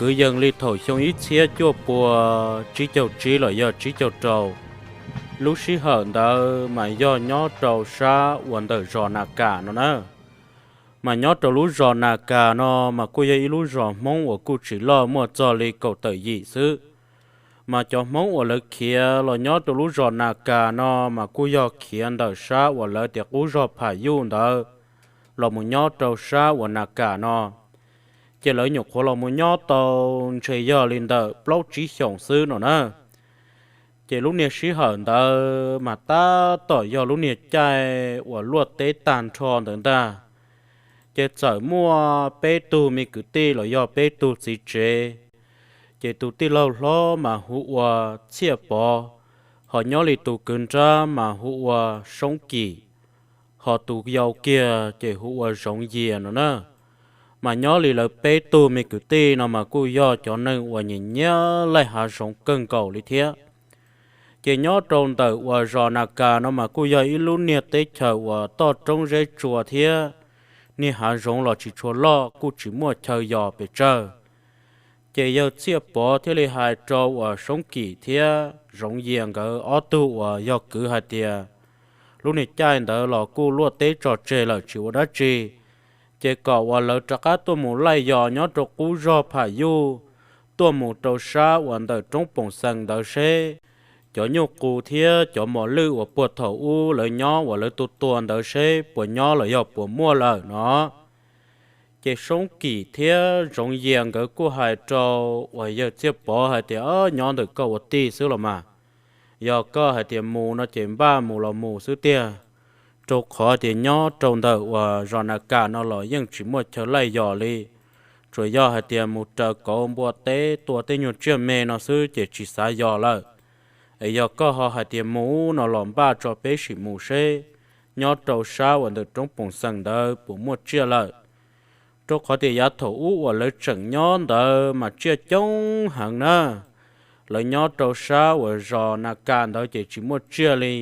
Kwv yees li thaum xyoo ib txhiab cuaj pua tsib caug tsib los yog tsib caug rau, lub sij hawm ntawd mas yog nyob rau sab uas ntawm zos Nas Kas no na. Mas nyob rau lub zos Nas Kas no mas kuj yog ib lub zos Hmoob uas kuj tsis loj, muaj txog li kaum tawm yim xwb. Mas cov Hmoob uas lawv khiav los nyob rau lub zos Nas Kas no mas kuj yog khiav ntawm sab uas lawv tias qub zog Pham Yuj ntawd los mus nyob rau sab uas Nas Kas no. Ces lawv nyuam qhuav los mus nyob tau ntshe yog li ntawm plaub tsib xyoos xwb no na. Ces lub niag sij hawm ntawd mas tab tom yog lub niag caij uas luaj teb tag nrho ntawd ntag. Ces txawm muaj peb tug me kwv tij los yog peb tug txiv tsev. Ces tus tij laug hlob mas hu ua Txhiaj Pov, ho nyob li tus kwv nrab mas hu ua Soob Kim, ho tus yau kiag ces hu ua Zoov Yias no na. Mas nyob li lawv peb tug me kwv tij no mas kuj yog cov neeg uas nyiam nyiam laij hav zoov kawg nkaus li thiab. Ces nyob rau ntawm uas zos Nas Kas no mas kuj yog ib lub niag teb chaws uas toj roob zeb tsua thiab, niag hav zoov los tsis tshua loj, kuj tsis muaj chaw yos pes tsawg. Ces yawg Txhiaj Pov thiaj li hais rau uas Soob Kim thiab Zoov Yias nkawd ob tug uas yog kwv hais tias, lub niag caij ntawd los kuj luaj teb tso tseg lawm tsis ua dab tsi, ces kom uas lawv rov qab tuaj mus laij yos nyob rau qub zog Pham Yuj, tuaj mus rau sab uas ntawm roob Poom Xees ntawd seb cov nyuj qus thiab cov mos lwj uas puag thaum ub lawv nyob uas lawv tua tua ntawd seb puas nyob los yog puas muaj lawm no. Ces Soob Kim thiab Zoov Yias nkawd kuj hais rau uas yawg Txhiaj Pov hais tias, Nyob ntawm koj ua tij xwb los mas, yog koj hais tias mus no ces npaj mus los mus xwb tiag, rau qhov tias nyob rau ntawm uas zos Nas Kas no los yeej tsis muaj chaw laij yos li. Tsuas yog hais tias mus raws kauv npua teb tua tej nyuag tsiaj me no xwb ces tsis xav yos lawm. Es yog koj ho hais tias mus no los npaj tso peb sim mus seb nyob rau sab uas ntawm roob Poom Xees ntawd puas muaj tsiaj lawm. Rau qhov tias yav thaum ub uas lawv tseem nyob ntawd mas tsiaj coob heev na. Lawv nyob rau sab uas zos Nas Kas ntawd ces tsis muaj tsiaj li,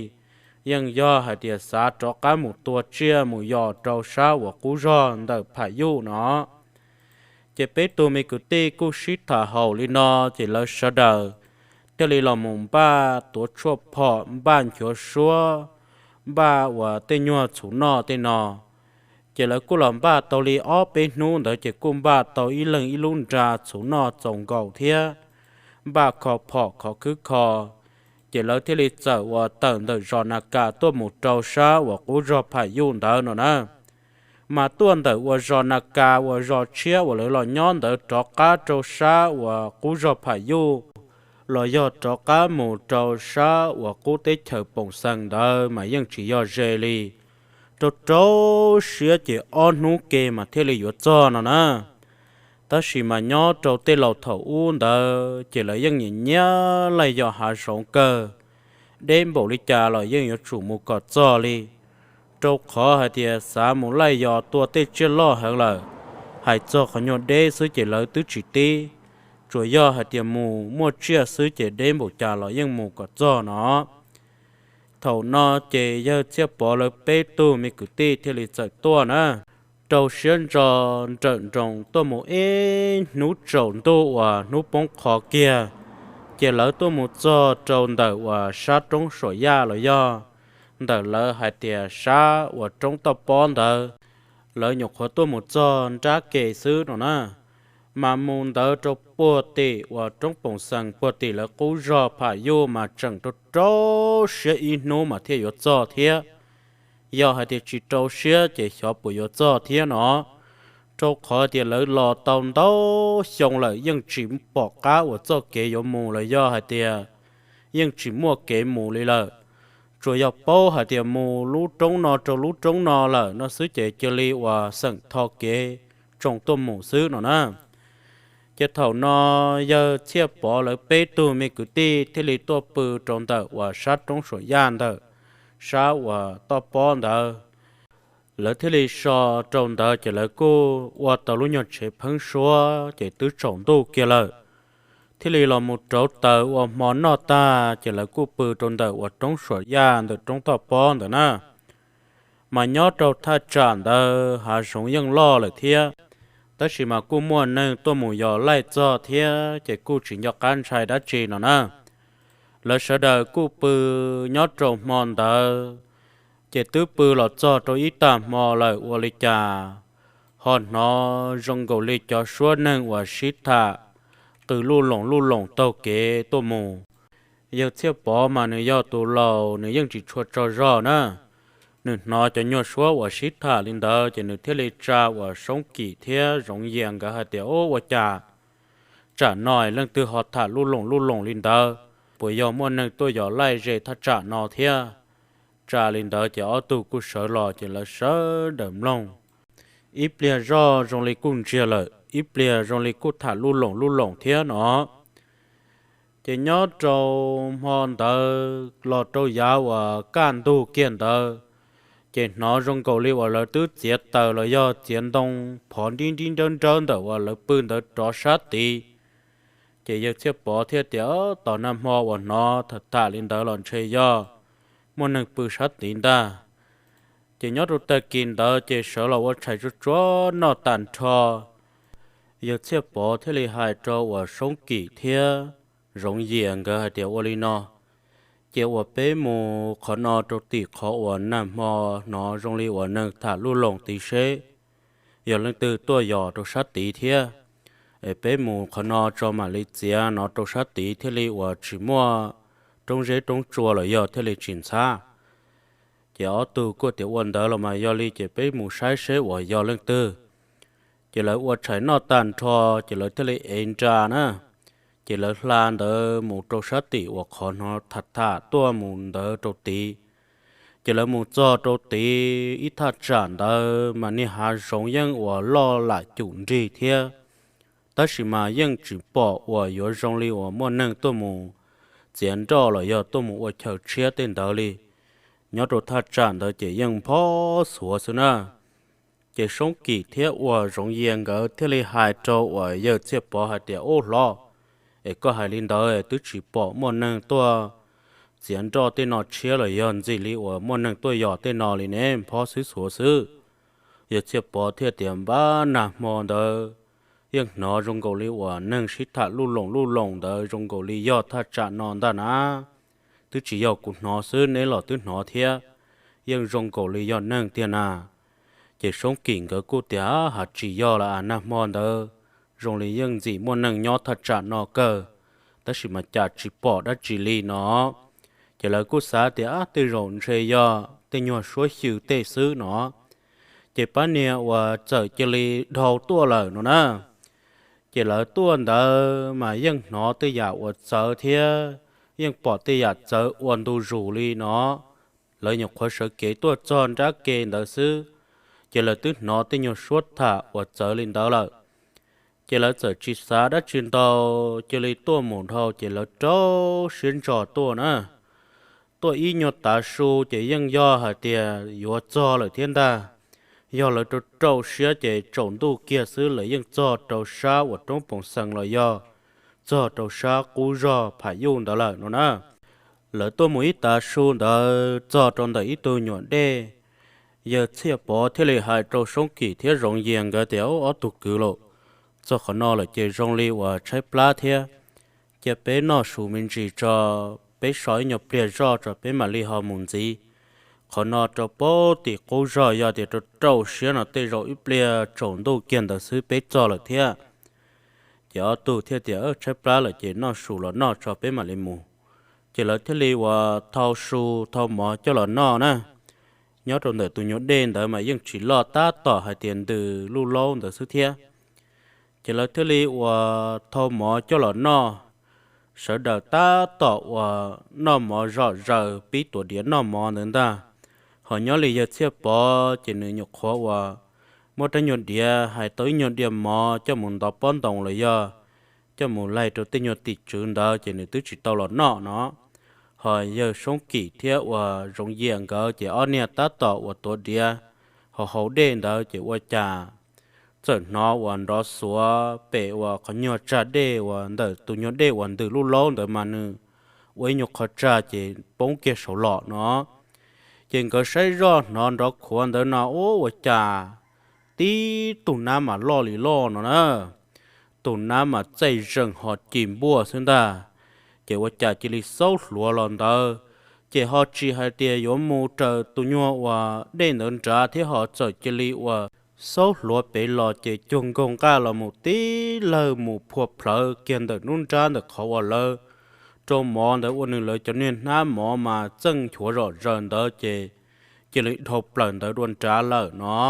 yeej yog hais tias xav rov qab mus tua tsiaj mus yos rau sab uas qub zog ntawm Pham Yuj no. Ces peb tug me kwv tij kuj sib tham haum li no, ces lawv sawv daws thiaj li los mus npaj tuav tshuaj phom, npaj nchuav suab, npaj uas tej nyuag txhuv noj tej no. Ces lawv kuj los npaj tau li ob peb hnub ntawd ces kuj npaj tau ib leeg ib lub nra txhuv noj txaus nkaus thiab, npaj kho phom khov khwb kho. Ces lawv thiaj li txawm uas tawm ntawm zos Nas Kas tuaj mus rau sab uas qub zog Pham Yuj ntawd no na. Mas tuaj ntawm uas zos Nas Kas uas zos tshiab uas lawv los nyob ntawd rov qab rau sab uas qub zog Pham Yuj, los yog rov qab mus rau sab uas qub teb chaws Poom Xees ntawd mas yeej tsis yog ze li, rau rau siab ces ob hnub ke mas thiaj li yuav txog no na. Tab sis mas nyob rau tej laus thaum ub ntawd ces lawv yeej nyiam nyiam laij yos hav zoov kawg, deb npaum li cas los yeej yuav tsum mus kom txog li. Rau qhov hais tias xav mus laij yos tua tej tsiaj loj heev lawm, hais txog qhov nyuag deb xwb ces lawv twb tsis tib, tsuas yog hais tias mus muaj tsiaj xwb ces deb npaum cas los yeej mus kom txog no. Thaum no ces yawg Txhiaj Pov lawv peb tug me kwv tij thiaj li txawm tuaj na, rau siab ntso nrawm nroos tuaj mus ib hnub tsaus ntuj uas hnub poob qho kiag, ces lawv tuaj mus txog rau ntawm uas sab roob Suam Yaj los yog ntawm lawv hais tias sab uas roob toj pob ntawd. Lawv nyuam qhuav tuaj mus txog nrab ke xwb no na, mas mus ntawd rau puag tim uas roob Poom Xees puag tim lawv qub zog Pham Yuj mas tseem rau rau siab ib hnub mas thiaj yuav txog thiab. Yog hais tias tsis rau siab ces xyov puas yuav txog thiab no, rau qhov tias lawv los tau ntau xyoo lawm yeej tsis pom qab uas txoj kev yuav mus los yog hais tias yeej tsis muaj kev mus li lawm. Tsuas yog paub hais tias mus lub roob no rau lub roob no lawm no xwb ces cia li uas xeem tho kev tsoo tuaj mus xwb no na. Ces thaum no yawg Txhiaj Pov lawv peb tug me kwv tij thiaj li tuaj pw rau ntawm uas sab roob Suam Yaj ntawm sab uas toj pob ntawd. Lawv thiaj li so rau ntawd ces lawv kuj ua tau lub nyuag tsev pheeb suab ces twb tsaus ntuj kiag lawm. Thiaj li los mus rauv taws ua hmo noj tag ces lawv kuj pw rau ntawm uas roob Suam Yaj ntawm roob toj pob ntawd na. Mas nyob rau thaj tsam ntawd hav zoov yeej loj lawm thiab, Tab sis mas kuj muaj neeg tuaj mus yos laij txog thiab ces kuj tsis nco qab ntshai dab tsi no na. Lawv sawv daws kuj pw nyob rau hmo ntawd, ces twb pw los txog rau ib tag hmo lawm ua li cas ho hnov zoo nkaus li cov suab neeg uas sib tham qw luj loos luj loos taug kev tuaj mus. Yawg Txhiaj Pov mas nws yog tus laus, nws yeej tsis tshua tsaug zog na. Nws hnov cov nyuag suab uas sib tham li ntawd ces nws thiaj li tsa uas Soob Kim thiab Zoov Yias nkawd hais tias, Ub, ua cas tsam no leej twg ho tham luj loos luj loos li ntawd? Puas yog muaj neeg tuaj yos laij ze thaj tsam no thiab? Tsa li ntawd ces ob tug kuj sawv los ces lawv sawv daws mloog. Ib pliag zoj zoo li kuj ntsiag lawm, ib pliag zoo li kuj tham luj loos luj loos thiab no. Ces nyob rau hmo ntawd los rau yav uas kaj ntug kiag ntawd, ces hnov zoo nkaus li uas lawv twb txiav taws los yog txiav ntoo phov nrib nrib nrawb nrawb ntawm uas lawv pw ntawd rov sab tid. Ces yawg Txhiaj Pov thiaj tias, Tom nag hmo uas hnov tham tham li ntawd los ntshe yog muaj neeg pw sab tid ntag. Ces nyob rau tag kis ntawd ces sawv los ua tshais tsuag tsuag noj tag nrho, yawg Txhiaj Pov thiaj li hais rau uas Soob Kim thiab Zoov Yias nkawd hais tias, Ua li no, cia uas peb mus qhov no rau tim qhov uas nag hmo hnov zoo li uas neeg tham luj loos tid seb yog leej twg tuaj yos rau sab tid thiab. Es peb mus qhov no tso mam li txiav no rau sab tid thiaj li uas tsis muaj roob zeb roob tsua los yog thiaj li tsis ntxhab. Ces ob tug kuj tias, Ua ntawd los mas yog li ces peb mus saib seb uas yog leej twg. Ces lawv ua tshais noj tag nrho, ces lawv thiaj li ev nra na. Ces lawv hla ntawd mus rau sab tim uas qhov hnov tham tham tuaj mus ntawd rau tid. Ces lawv mus txog rau tid ib thaj tsam ntawd mas niag hav zoov yeej uas loj lam cum nrig thiab, tab sis mas yeej tsis pom uas yuav zoo li uas muaj neeg tuaj mus txiav nroj los yog tuaj mus ua chaw tshiab tej ntawd li. Nyob rau thaj tsam ntawd ces yeej nphob xuav xwb na. Ces Soob Kim thiab uas Zoov Yias nkawd thiaj li hais rau uas yawg Txhiaj Pov hais tias, Ub hlob, es koj hais li ntawd twb tsis pom muaj neeg tuaj txiav nroj tej no tshiab los yog ntxim li uas muaj neeg tuaj yos tej no li ne, nphob xwb xuav xwb. Yawg Txhiaj Pov thiaj tias, Npab nag hmo ntawd yeej hnov zoo nkaus li uas neeg sib tham luj loos luj loos ntawd zoo nkaus li yog thaj tsam no ntag na. Twb tsis yog kuv hnov xwb, neb los twb hnov thiab, yeej zoo nkaus li yog neeg tiag na. Ces Soob Kim nkawd kuj tias, Hav tsis yog lawm, nag hmo ntawd zoo li yeej ntxim muaj neeg nyob thaj tsam no kawg, tab sis mas cas tsis pom dab tsi li no. Ces lawv kuj xav tias, Ab, tej zaum ntshe yog tej nyuag suab xyw tej xwb no. Ces pab niag uas txawm cia li dhau tuaj lawm no na. Ces lawv tuaj ntawd mas yeej hnov tej yam uas txawv thiab yeej pom tej yam txawv ua ntu zus li no. Lawv nyuam qhuav sawv kev tuaj txog nrab ke ntawd xwb, ces lawv twb hnov tej nyuag suab tham uas txawv li ntawd lawm. Ces lawv txawm tsis xav dab tsi ntau, cia li tuaj mus dhau ces lawv rau siab ntso tuaj na. Tuaj ib nyuag tav su ces yeej yog hais tias yuav txog lawm thiab ntag. Yog lawv rau rau siab ces tsaus ntuj kiag xwb lawv yeej txog rau sab uas roob Poos Xees los yog txog rau sab qub zog Pham Yuj ntawd lawm no na. Lawv tuaj mus ib tav su ntawd txog rau ntawm ib tug nyuam dej, yawg Txhiaj Pov thiaj li hais rau Soob Kim thiab Zoov Yias nkawd tias, Ob tug kwv los, txog qhov no lawm ces zoo li uas tshaib plab thiab, cia peb noj su me ntsis tso, peb so ib nyuag pliag zoj tso peb mam li ho mus ntxiv. Qhov no rau pem tim qub zog yog tias rau rau siab no tej zaum ib pliag tsaus ntuj kiag ntawd xwb peb txog lawm thiab. Ces ob tug thiaj tias, Tshaib plab lawm ces noj su los noj tso peb mam li mus. Ces lawv thiaj li uas thau su thau mov coj los noj na. Nyob rau ntawm tus nyuag dej ntawd mas yeej tsis loj, tab tom hais tias ntws luj laub ntawd xwb thiab. Ces lawv thiaj li uas thau mov coj los noj. Sawv daws tab tom uas noj mov zom zaws pib tuav diav noj mov ntawd ntag. Ho nyob li yawg Txhiaj Pov ces nws nyuam qhuav uas muab rab nyuag diav hais tau ib nyuag diav mov coj mus ntov pob ntoos los yog coj mus laig rau tej nyuag tim tswv ntawd ces nws twb tsis tau los noj no. Ho yawg Soob Kim thiab uas Zoov Yias nkawd ces ob niag tab tom uas tuav diav hauv hauv dej ntawd ces ua cas txawm hnov uas nrov xuav pem uas qhov nyuag tsag dej uas ntawm tus nyuag dej uas ntws luj laub ntawd mas nws ua ib nyuag qho tsag ces poob kiag saud los no. Ces nkawd saib zoj hnov nrov khuav ntawd no, Ub, ua cas tib tug nab mas loj li loj no na. Tus nab mas txaij zeeg ho ci npuaj xwb ntag. Ces ua cas cia li xaub hluav los ntawd, ces ho tsis hais tias yuav mus raws tus nyuag uas dej ntawd nrad thiab ho txawm cia li uas xaub hluav pem los ces cuag nkaug nqaj los mus tib lawg mus phua plhawv kiag ntawm nruab nrab ntawm qhov uas lawv rau mov ntawd ua nws lawv cov niag hnab mov mas txeej nchuav zom zaws ntawd ces cia li dhau plaws ntawd dua nrad lawm no.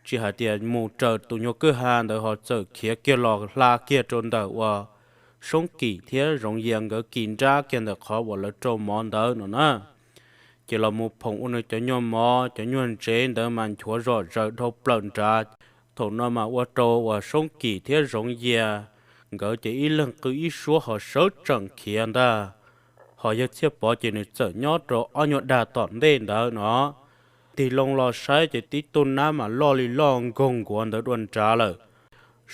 Tsis hais tias mus raws tus nyuag kwj ha ntawd ho txawm khiav kiag los hla kiag rau ntawm uas Soob Kim thiab Zoov Yias nkawd kis nrab kiag ntawm qhov uas lawv rau mov ntawd no na. Ces los mus phoom ua nws cov nyuag mov cov nyuag ntsev ntawd mas nchuav zom zaws dhau plaws nrad. Thaum no mas ua rau uas Soob Kim thiab Zoov Yias nkawd ces ib leeg qw ib suab ho sawv tsees khiav ntag. Ho yawg Txhiaj Pov ces nws txawm nyob rau ob nyuag dag tom ntej ntawd no. Tig loo los saib ces tib tug nab mas loj li loj nkaug nkuav ntawd dua nrad lawm.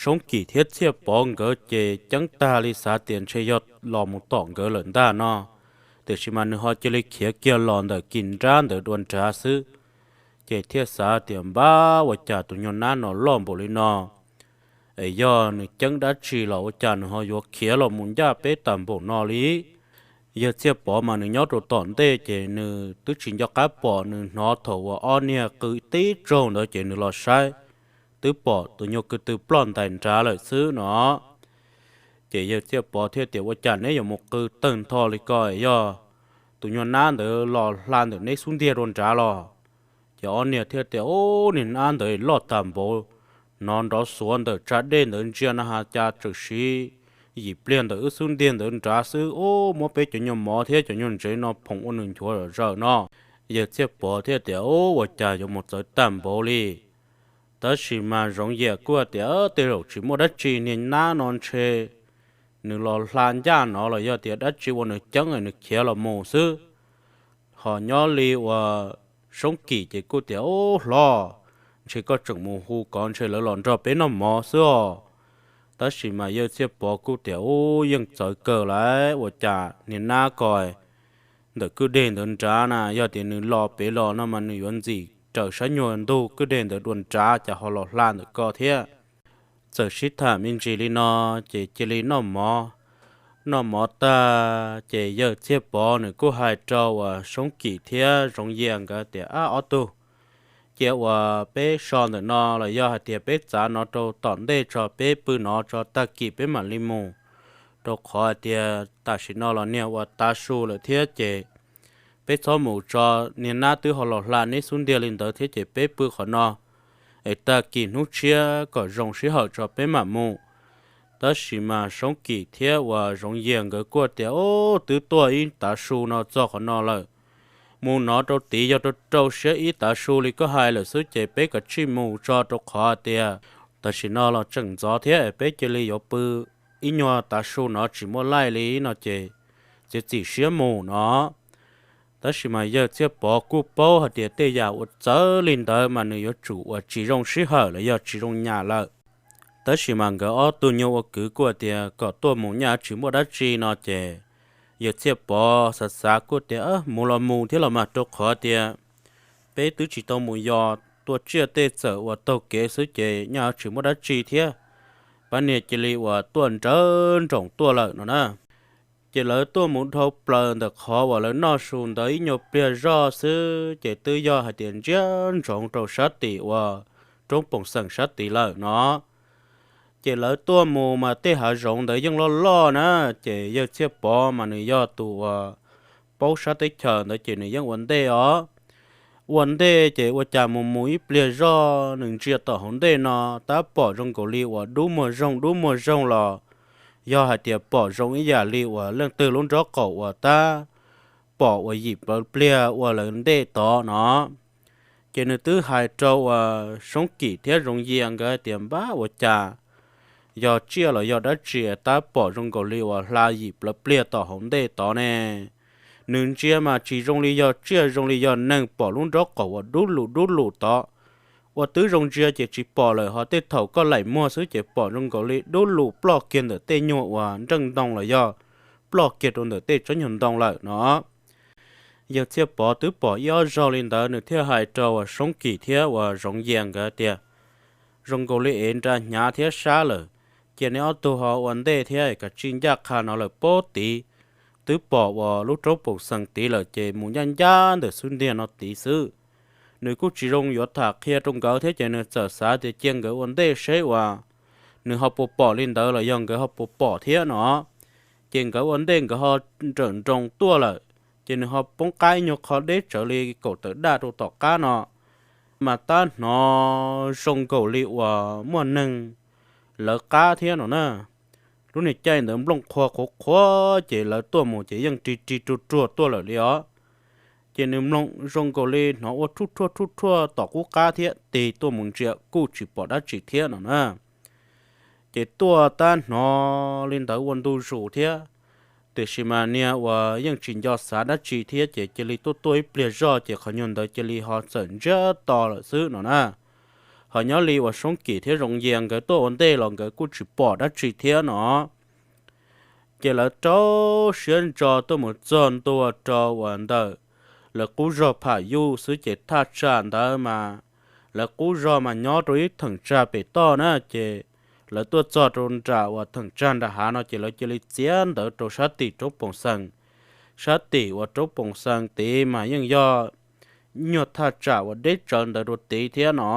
Soob Kim thiab Txhiaj Pov nkawd ces ceeb tag li xav tias ntshe yog los mus tom nkawd lawm ntag no, tiam sis mas nws ho cia li khiav kiag los ntawm kis nrab ntawd dua nrad xwb. Ces thiaj xav tias npab ua cas tus nyuag nab no loj npaum li no, es yog nws ceeb dab tsi los ua cas nws ho yuav khiav los mus ncaj peb tag npaum no li. Yawg Txhiaj Pov mas nws nyob rau tom ntej ces nws twb tsis nco qab pom, nws hnov thaum uas ob niag qw tib zaug ntawd ces nws los saib, twb pom tus nyuag kwv tw ploj ntais nrad lawm xwb no. Ces yawg Txhiaj Pov thiaj tias ua cas neb yuav mus qw tawg ntho li ko, yog tus nyuag nab ntawd los hla ntawm neb xub ntiag dua nrad los? Ces ob niag thiaj tias ub, niag nab ntawd loj tag npaum no, nrov xuav ntawm tsa dej ntawd ntsia no ha cas tseem siv yim pliag ntawm wb xub ntiag ntawd nrad xwb ub, muab peb cov nyuag mov thiab cov nyuag ntsev no phoom ua nws nchuav zom zaws no. Yawg Txhiaj Pov thiaj tias ub, ua cas yuav mus txawv tag npaum li. Tab sis mas Zoov Yias kuj tias tej zaum tsis muaj dab tsi, niag nab no ntshe nws los hla ncaj no los yog tias dab tsi ua nws ceeb nws khiav los mus xwb. Ho nyob li uas Soob Kim ces kuj tias ub, hlob, ntshe koj tseem mus hu kov ntshe lawv los nrog peb noj mov xwb os. Tab sis mas yawg Txhiaj Pov kuj tias ub, yeej txawv kawg lawm, ua cas niag nab ko ntawm kwj deg ntawd nrad na, yog tias nws los pem los no mas nws yuav ntxim raws sab nyuag ntug kwj deg ntawd dua nrad cas ho los hla ntawm ko thiab. Txawm sib tham me ntsis li no ces cia li noj mov. Noj mov tag ces yawg Txhiaj Pov nws kuj hais rau uas Soob Kim thiab Zoov Yias nkawd tias ab, ob tug, cia uas peb so ntawm no los yog hais tias peb txav no rau tom ntej tso, peb pw no tso, tag kis peb mam li mus, rau qhov hais tias tam sim no los niag uas tav su lawm thiab ces peb txhob mus tso, niag nab twb ho los hla neb xub ntiag li ntawd thiab ces peb pw qhov no es tag kis hnub tshiab kom zoo sij hawm tso peb mam mus. Tab sis mas Soob Kim thiab uas Zoov Yias nkawd kuj tias ub, twb tuaj ib tav su no txog qhov no lawm, mus no rau tid yog rau rau siab ib tav su li koj hais lawm xwb ces peb kav tsij mus tso, rau qhov tias tam sim no los tseem ntxov thiab peb cia li yuav pw ib nyuag tav su no tsis muaj laij li no ces txiav txim siab mus no. Tab sis mas yawg Txhiaj Pov kuj paub hais tias tej yam uas txawv li ntawd mas nws yuav tsum uas tsis zoo sij hawm los yog tsis zoo nyam lawm. Tab sis mas nkawd ob tug nyuag ua kwv kuj tias kom tuaj mus nyaj tsis muaj dab tsi no ces yawg Txhiaj Pov xav xav kuj tias mus los mus thiab los mas, rau qhov tias peb twb tsis tau mus yos, tuaj tsiaj tej txawm uas taug kev xwb ces nyaj tsis muaj dab tsi thiab. Pab niag cia li uas tuaj nrawv nroos tuaj lawm no na. Ces lawv tuaj mus dhau plaws ntawm qhov uas lawv noj su ntawd ib nyuag pliag zoj xwb ces twb yog hais tias ntsia ntsoov rau sab tim uas roob Poom Xeem sab tid lawm no. Ces lawv tuaj mus mas tej hav zoov ntawd yeej loj loj na, ces yawg Txhiaj Pov mas nws yog tus uas paub sab teb chaws ntawd ces nws yeej ua ntej os. Ua ntej ces ua cas mus mus ib pliag zoj nws ntsia tom hauv ntej no tab pom zoo nkaus li uas dub muag zoog dub muag zoog los yog hais tias pom zoo ib yam li uas leej twg lub nrob qaum uas tab pom uas yim plawv pliag ua lawv ntej tod no. Ces nws twb hais rau uas Soob Kim thiab Zoov Yias nkawd tias npab ua cas yog tsiaj los yog dab tsi tab pom zoo nkaus li uas hla yim plawv pliag tom hauv ntej tod ne. Nws ntsia mas tsis zoo li yog tsiaj, zoo li yog neeg pom lub nrob qaum uas dub lus dub lus tod. Ua twb zoo ntsia ces tsis pom lawm, ho tej thaum koj laim muag xwb ces pom zoo nkaus li dub lus ploj kiag ntawm tej nyuag uas nreej ntoo los yog ploj kiag rau ntawm tej tsob nyuag ntoo lawm no. Yawg Txhiaj Pov twb pom ib ob zaug li ntawd nws thiaj hais rau uas Soob Kim thiab uas Zoov Yias nkawd tias zoo nkaus li ev nra hnyav thiab sab lawm. Cia neb ob tug ho ua ntej thiab, kav tsij ncaj qha no lawm pob tid, twb pom uas lub roob Poom Xees tid lawm ces mus ncaj ncaj ntawm xub ntiag no tid xwb. Nws kuj tsis zoo yuav tham qhia rau nkawd thiab ces nws txawm xav tias cia nkawd ua ntej seb uas nws ho puas pom li ntawd los yog nkawd ho puas pom thiab no. Ces nkawd ua ntej nkawd ho nrawm nroos tuaj lawm, ces nws ho poob qab ib nyuag qho deb tsawv li kaum tawm daj rau tom qab no, mas tab hnov zoo nkaus li uas muaj neeg lawv qab thiab no na. Lub niag caij ntawd nplooj qhuav qhuav qhuav ces lawv tuaj mus ces yeej ri ri ruag ruag tuaj lawm li os. Ces nws mloog zoo nkaus li hnov ua rhuj rhuaj rhuj rhuaj tom qub qab thiab tig tuaj mus ntsia kuj tsis pom dab tsi thiab no na. Ces tuaj tab hnov li ntawd ua ntu zus thiab, tiam sis mas niag uas yeej tsis nco xav dab tsi thiab ces cia li tuaj tuaj ib pliag zoj ces qhov nyuag ntawd cia li ho txawm ntsiag to lawm xwb no na. Ho nyob li uas Soob Kim thiab Zoov Yias nkawd tuaj ua ntej los nkawd kuj tsis pom dab tsi thiab no. Ces lawv rau siab ntso tuaj mus txog ntua rau uas ntawm lawv qub zog Pham Yuj xwb ces thaj tsam ntawd mas lawv qub zog mas nyob rau ib theem tsag pem toj na. Ces lawv tuaj txog rau nram uas theem tsag nram hav no ces lawv cia li txiav ntawd rau sab tim roob Poom Xees. Sab tim uas roob Poom Xees tid mas yeej yog nyuag thaj tsam uas deb tsawv ntawd rau tid thiab no.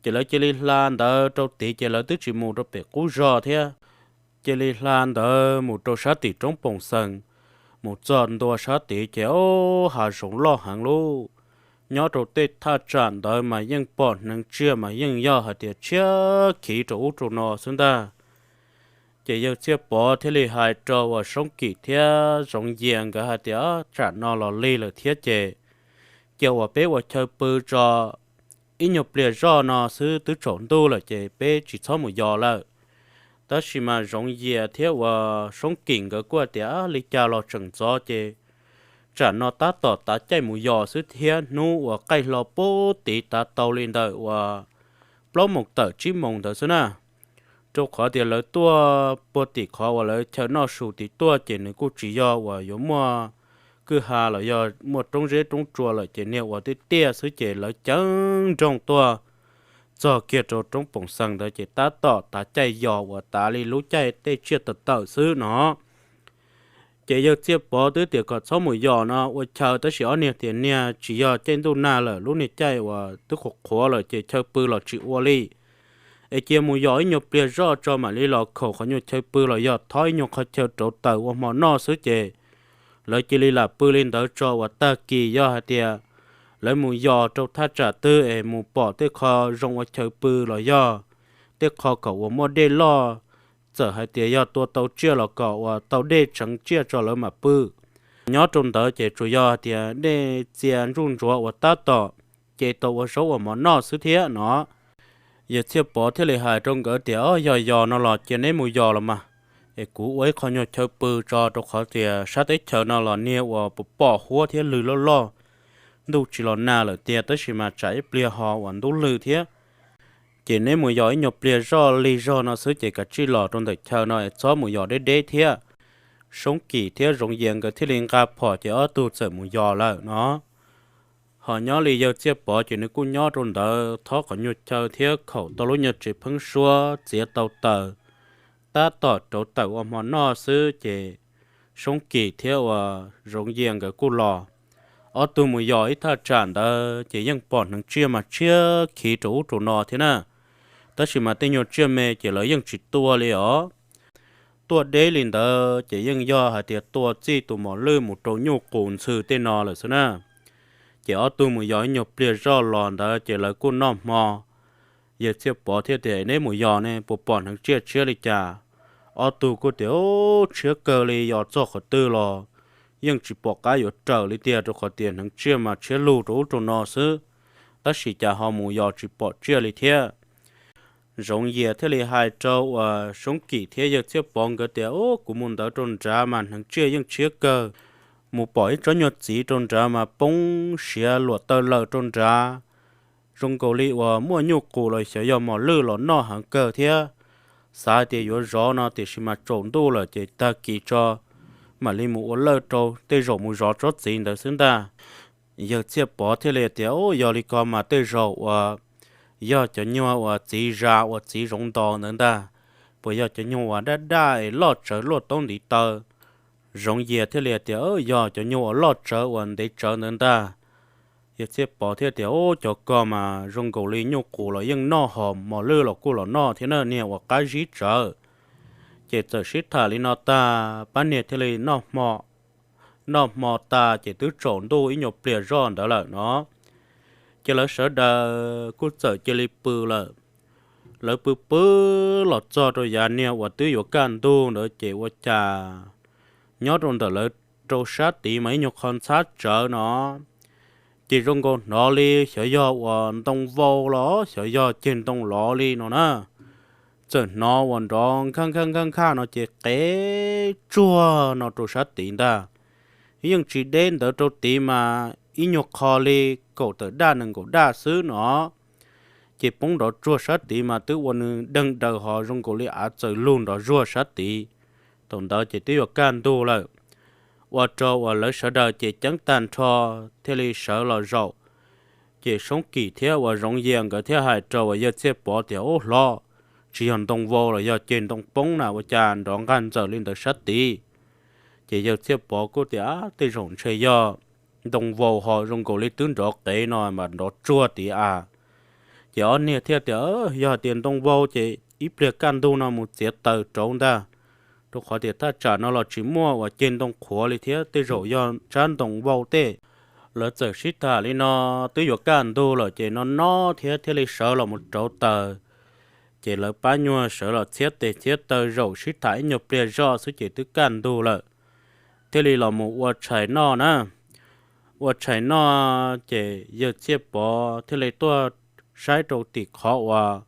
Ces lawv cia li hla ntawd rau tid ces lawv twb tsis mus rau pem qub zog thiab. Cia li hla ntawd mus rau sab tim roob Poom Xees, mus txog ntua sab tid ces o, hav zoov loj heev lub. Nyob rau tej thaj tsam ntawd mas yeej pom hneev tsiaj mas yeej yog hais tias tshiab khiv rau ub rau no xwb ntag. Ces yawg Txhiaj Pov thiaj li hais rau uas Soob Kim thiab Zoov Yias nkawd hais tias, tsam no los lig lawm thiab ces cia uas peb ua chaw pw tso ib nyuag pliag zoj no xwb twb tsaus ntuj lawm ces peb tsis txhob mus yos lawm. Tab sis mas Zoov Yias thiab uas Soob Kim nkawd kuj tias li cas los tseem ntxov ces tsam no tab tom tav caij mus yos xwb thiab hnub uas qaij hlo pub tid tav tau li ntawm uas plaub moos tawm tsib moos ntawd xwb na. Rau qhov tias lawv tuaj puag tim qhov uas lawv chaw noj su tid tuaj ces nws kuj tsis yog uas yuav muaj kwj ha los yog muaj roob zeb roob tsua lawm ces niag uas tiaj tiaj xwb ces lawv ceev nrooj tuaj txog kiag rau roob Poom Xees ntawd ces tab tom tav caij yos uas tav li lub caij tej tsiaj tawm tawm xwb no. Ces yawg Txhiaj Pov twb tias kom txhob mus yos no ua chaw tab sis ob niag tias niag tsis yog caij ntuj nag lawm lub niag caij uas twb qhuav qhuav lawm ces chaw pw los tsis ua li. Es cia mus yos ib nyuag pliag zoj tso mam li los khaum qhov nyuag chaw pw los yog thob ib nyuag qhov chaw rauv taws ua hmo noj xwb ces lawv cia li lam pw li ntawd tso uas tag kis yog hais tias lawv mus yos rau thaj tsam twg es mus pom tej qho zoo ua chaw pw los yog tej qho kom uas muaj dej loj, txawm hais tias yog tua tau tsiaj los kom uas tau dej tseev tsiaj tso lawv mam pw. Nyob rau ntawd ces tsuas yog hais tias dej txia ntsuj ntsuav uas tab tom ces tau ua zaub ua mov noj xwb thiab no. Yawg Txhiaj Pov thiaj li hais rau nkawd tias, o, yog yos no los cia neb mus yos los mas, es kuv ua ib qho nyuag chaw pw tso rau qhov tias sab teb chaws no los niag uas pom pom huab thiab lwg loj loj, ntuj tsis los nag lawm tiag tab sis mas tsam ib pliag ho uas ntub lwg thiab. Ces neb mus yos ib nyuag pliag zoj lig zog no xwb ces kav tsij los rau ntawm chaw no es txhob mus yos deb deb thiab. Soob Kim thiab Zoov Yias nkawd thiaj li nqa phom ces ob tug txawm mus yos lawm no. Ho nyob li yawg Txhiaj Pov ces nws kuj nyob rau ntawd thob qhov nyuag chaw thiab khaum tau lub nyuag tsev pheeb suab txiav tau taws, tab tom rauv taws ua hmo noj xwb ces Soob Kim thiab uas Zoov Yias nkawd kuj los. Ob tug mus yos ib thaj tsam ntawd ces yeej pom hneev tsiaj mas tshiab khiv rau ub rau no thiab na, tab sis mas tej nyuag tsiaj me ces lawv yeej tsis tua li os. Tuaj deb li ntawd ces yeej yog hais tias tua txij tus mos lwj mus rau nyuj qus ntxhw tej no lawm xwb na. Ces ob tug mus yos ib nyuag pliag zoj los ntawd ces lawv kuj noj hmo. Yawg Txhiaj Pov thiaj tias, neb mus yos ne puas pom hneev tsiaj tshiab li cas? Ob tug kuj tias, tshiab kawg li, yos txog qhov twg los yeej tsis pom qab yuav raws li tiag rau qhov tias hneev tsiaj mas tshiab lug rau ub rau no xwb, tab sis cas ho mus yos tsis pom tsiaj li thiab. Zoov Yias thiaj li hais rau uas Soob Kim thiab yawg Txhiaj Pov nkawd tias, kuv mus ntawd rau nrad mas hneev tsiaj yeej tshiab kawg, mus pom ib tsob nyuag txiv rau nrad mas poob siav luam taw lawm rau nrad, zoo nkaus li uas muaj nyuj qus los xyov yog mos lwj los noj heev kawg thiab. Xav tias yuav zov no tiam sis mas tsaus ntuj lawm ces tag kis tso mam li mus ua lawj rau, tej zaum mus zov tsob txiv ntawd xwb ntag. Yawg Txhiaj Pov thiaj li tias, yog li ko mas tej zaum uas yog cov nyuag uas txiv zas uas txiv zoov ntos ntawd ntag, puas yog cov nyuag uas daj daj es loj tsawv luaj taub ntiv taw? Zoov Yias thiaj li tias, Yog cov nyuag uas loj tsawv uas ntev tsawv ntawd ntag. Yawg Txhiaj Pov thiaj tias, Ub, cov ko mas zoo nkaus li nyuj qus los yeej noj, ho mos lwj los kuj los noj thiab na, niag uas qab zib tsawv. Ces txawm sib tham li no tag, pab niag thiaj li noj hmo. Noj hmo tas ces twb tsaus ntuj ib nyuag pliag zoj ntawd lawm no. Ces lawv sawv daws kuj txawm cia li pw lawm. Lawv pw pw los txog rau yav niag uas twb yuav kaj ntug ntawd ces ua cas nyob rau ntawm lawv rau sab tid mas ib nyuag qho ntxhab tsawv no. Ces zoo nkaus hnov li xyov yog uas ntoo vau los xyov yog ceg ntoo lov li no na. Txawm hnov uas nrov nkaj nkaj nkaj nkaj no ces qev tsuag no rau sab tid ntag. Yeej tsis deb ntawd rau tid mas ib nyuag qho li kaum tawm daj nees nkaum daj xwb no. Ces poob nrov tsuag sab tid mas twb ua nws deeg daws ho zoo nkaus li av txawm lug nrov zuag sab tid. Thaum ntawd ces twb yuav kaj ntug lawm, ua rau uas lawv sawv daws ces ceeb tag nrho thiaj li sawv los zaum. Ces Soob Kim thiab uas Zoov Yias nkawd thiaj hais rau uas Yawg Txhiaj Pov tias, Ub hlob, tsis yog ntoo vau los yog ceg ntoo poob na, ua cas nrov nqaj ntxaws li ntawd sab tid? Ces Yawg Txhiaj Pov kuj tias, Tej zaum ntshe yog ntoo vau ho zoo nkaus li twb nrov qev no mas nrov tsuag tid a. Ces ob niag thiaj tias, Yog tias ntoo vau ces ib pliag kaj ntug no mus txiav taws rauv ntag, rau qhov tias thaj tsam no los tsis muaj uas ceg ntoo qhuav li thiab, tej zaum yog tsab ntoo vau tej. Lawv txawm sib tham li no, twb yuav kaj ntug lawm ces no no thiab thiaj li sawv los mus rauv taws. Ces lawv pab nyuag sawv los txhiab tes txhiab taw zaum sib tham ib nyuag pliag zoj xwb ces twb kaj ntug lawm, thiaj li los mus ua tshais noj na. Ua tshais noj ces Yawg Txhiaj Pov thiaj li tuaj saib rau tim qhov uas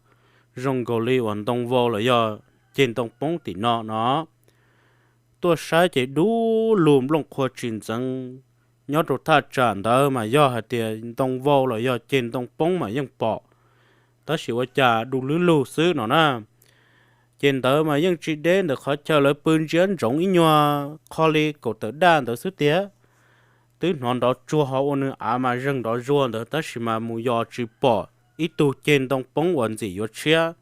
zoo nkaus li uas ntoo vau los yog ceg ntoo poob tim no no. Tuaj saib ces dub lug nplooj qhua tsis ntxeev, nyob rau thaj tsam ntawd mas yog hais tias ntoo vau los yog ceg ntoo poob mas yeej pom, tab sis ua cas du lub lug xwb no na. Ces ntawd mas yeej tsis deb ntawm qhov chaw lawv pw ntsia ntsoov ib nyuag qho li kaum tawm daj ntawd xwb tiag. Twb hnov nrov tsuag ho ua nws av mas zeeg nrov zuag ntawd tab sis mas mus yos tsis pom ib tug ceg ntoo poob uas ntxim yuav tshiab,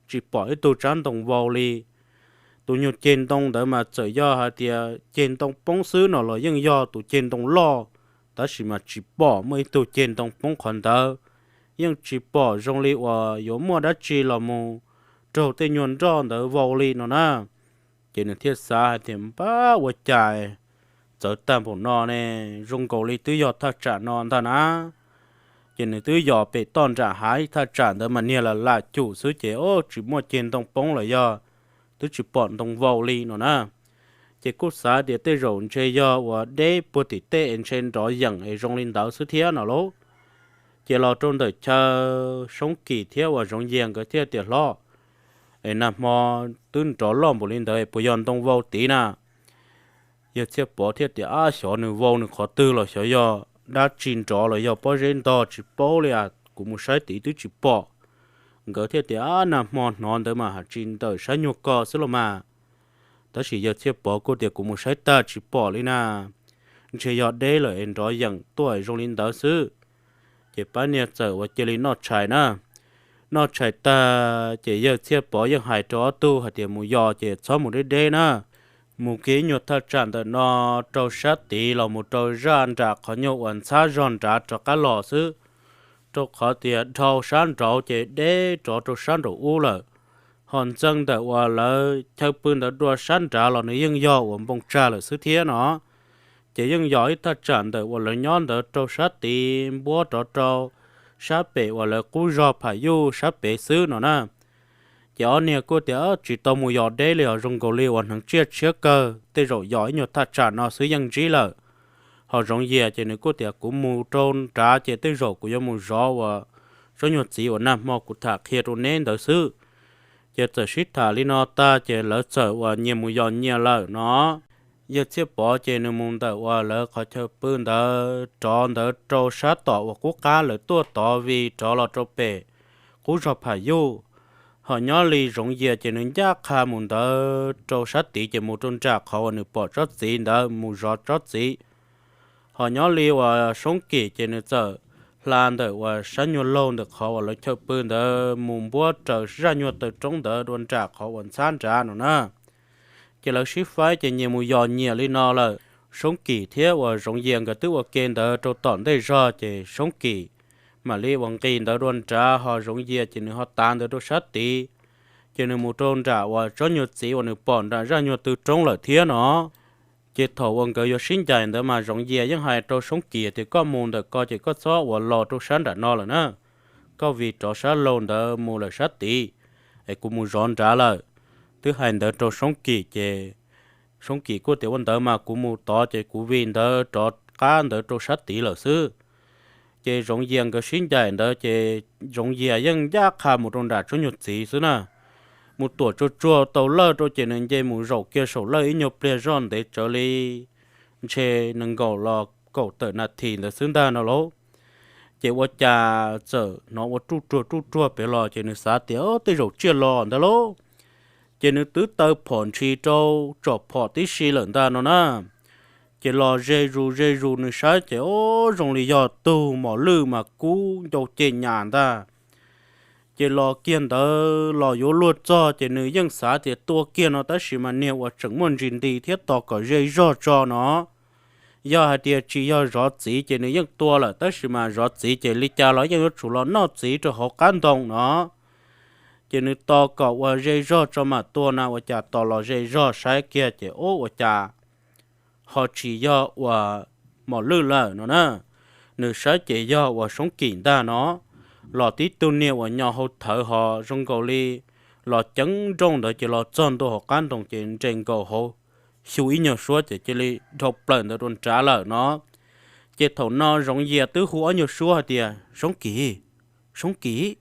tsis pom ib tug tsab ntoo vau li. Tus nyuag ceg ntoo ntawd mas txawm yog hais tias ceg ntoo poob xwb no los yeej yog tus ceg ntoo loj, tab sis mas tsis pom muaj ib tug ceg ntoo poob qhov ntawd. Yeej tsis pom zoo li uas yuav muaj dab tsi los mus raug tej nyuag nroj ntawd vau li no na. Ces nws thiaj xav hais tias, Npab, ua cas txawv tag npaum no ne, zoo nkaus li twb yog thaj tsam no ntag na. Ces nws twb yos pem toj nram hav ib thaj tsam ntawd mas niag lam lam cum xwb ces tsis muaj ceg ntoo poob los yog twb tsis pom ntoo vau li no na. Ces kuj xav tias tej zaum ntshe yog uas deb puag tim tej es ntshe nrov yeem es zoo li ntawd xwb thiab no lauj. Ces los rau ntawm chaw Soob Kim thiab uas Zoov Yias nkawd thiaj tias, Hlob, es nag hmo twb nrov loj npaum li ntawd es puas yog ntoo vau tid na? Yawg Txhiaj Pov thiaj tias, Ab, xyov nws vau nws qhov twg los xyov yog dab tsi nrov los yog pob zeb ntog tsis paub li as, kuv mus saib tid twb tsis pom. Nkawd thiaj tias, Ab, nag hmo hnov ntawd mas haj tsis ntawm sab nyuag ko xwb los mas. Tab sis Yawg Txhiaj Pov kuj tias, Kuv mus saib tag tsis pom li na, ntshe yog deb lawm es nrov yeem tuaj zoo li ntawd xwb. Ces pab niag txawm ua cia li noj tshais na. Noj tshais tag ces Yawg Txhiaj Pov yeej hais rau ob tug hais tias, Mus yos ces txhob mus deb deb na, mus kiag ib nyuag thaj tsam ntawm no rau sab tid los mus rau zaj nram qhov nyuag uas ntxhab zog nrad rov qab los xwb, rau qhov tias dhau sab nraud ces deb rov rau sab nraum ub lawm. Ho ntxeev ntawm uas lawv chaw pw ntawd dua sab nrad los nws yeej yog uas npoo tsag lawm xwb thiab no. Ces yeej yog ib thaj tsam ntawm uas lawv nyob ntawd rau sab tid npuab rov rau sab pem uas lawv qub zog Pham Yuj sab pem xwb no na. Ces ob niag kuj tias, Tsis tau mus yos deb li os, zoo nkaus li uas hneev tsiaj tshiab kawg, tej zaum yos ib nyuag thaj tsam no xwb yeej ntsib lawm. Ho Zoov Yias ces nws kuj tias, Kuv mus rau nrad ces tej zaum kuv yuav mus zov uas tsob nyuag txiv uas nag hmo kuv tham qhia rau neb ntawd xwb. Ces txawm sib tham li no tag ces lawv txawm uas nyias mus yos nyias lawm no. Yawg Txhiaj Pov ces nws mus ntawm uas lawv qhov chaw pw ntawd rov ntawd rau sab tom uas qub qab lawv tuaj tod vim rov los rau pem qub zog Pham Yuj. Ho nyob li Zoov Yias ces nws ncaj qha mus ntawd rau sab tid ces mus rau nram qhov uas nws pom tsob txiv ntawd mus zov tsob txiv. Ho nyob li uas Soob Kim ces nws txawm pla ntawm uas sab nyuag laug ntawm qhov uas lawv chaw pw ntawd mus npuab raws zaj nyuag taw roob ntawd dua nram qhov uas ntxhab nrad no na. Ces lawv sib faib ces nyias mus yos nyias li no lawm. Soob Kim thiab uas Zoov Yias nkawd twb ua ke ntawd rau tom ntej zog ces Soob Kim mam li uas nqis ntawd dua nrad ho Zoov Yias ces nws ho tav ntawd rau sab tid. Ces nws mus rau nram uas tsob nyuag txiv uas nws pom nram zaj nyuag taw roob lawm thiab no. Ces thaum uas nkawd yuav sib ncaim ntawd mas Zoov Yias yeej hais rau Soob Kim tias koj mus ntawm ko ces koj txhob uas los rau sab nram no lawm na. Koj vij rov sab laug ntawd mus lawm sab tid, es kuv mus zov nrad lawm. Twb hais ntawd rau Soob Kim ces Soob Kim kuj tias ua ntawd mas kuv mus tod ces kuv vij ntawd rov qab ntawd rau sab tid lawm xwb. Ces Zoov Yias nkawd sib ncaim ntawd ces Zoov Yias yeej ncaj qha mus rau nram tsob nyuag txiv xwb na. Mus tuam tsuag tsuag tau lawj rau ces nws nce mus zaum kiag saum lawj ib nyuag pliag zoj ntev tsawv li ntshe nees nkaum los kaum tawm nas this ntawd xwb ntag no lauj. Ces ua cas txawm hnov ua ruj ruag ruj ruag pem los ces nws xav tias tej zaum tsiaj los ntag lauj. Ces nws twb taw phom ntshis rau tsom phom tib si lawm ntag no na. Ces los ze zus ze zus nws saib ces o, zoo li yog tug mos lwj mas kub ncau ceg nyas ntag. Ces los kiag ntawd los yuav luag txog ces nws yeej xav tias tua kiag no tab sis mas niag uas tseem muaj ntsis nti thiab tos kom ze zog tso no. Yog hais tias tsis yog zov txiv ces nws yeej tua lawm tab sis mas zov txiv ces li cas los yeej yuav tsum los noj txiv rau hauv qab ntoo no. Ces nws tos kom uas ze zog tso mam tua na ua cas tos los ze zog saib kiag ces ub ua cas ho tsis yog uas mos lwj lawm no na. Nws saib ces yog uas Soob Kim ntag no. Los tib tug niag uas nyo hau thawv ho zoo nkaus li los ceev nrooj ntawd ces los txog ntua hauv qab ntoo ces nres nkaus hauv xyu ib nyuag suab ces cia li dhau plaws ntawd dua nrad lawm no. Ces thaum no Zoov Yias twb hu ob nyuag suab hais tias Soob Kim, Soob Kim,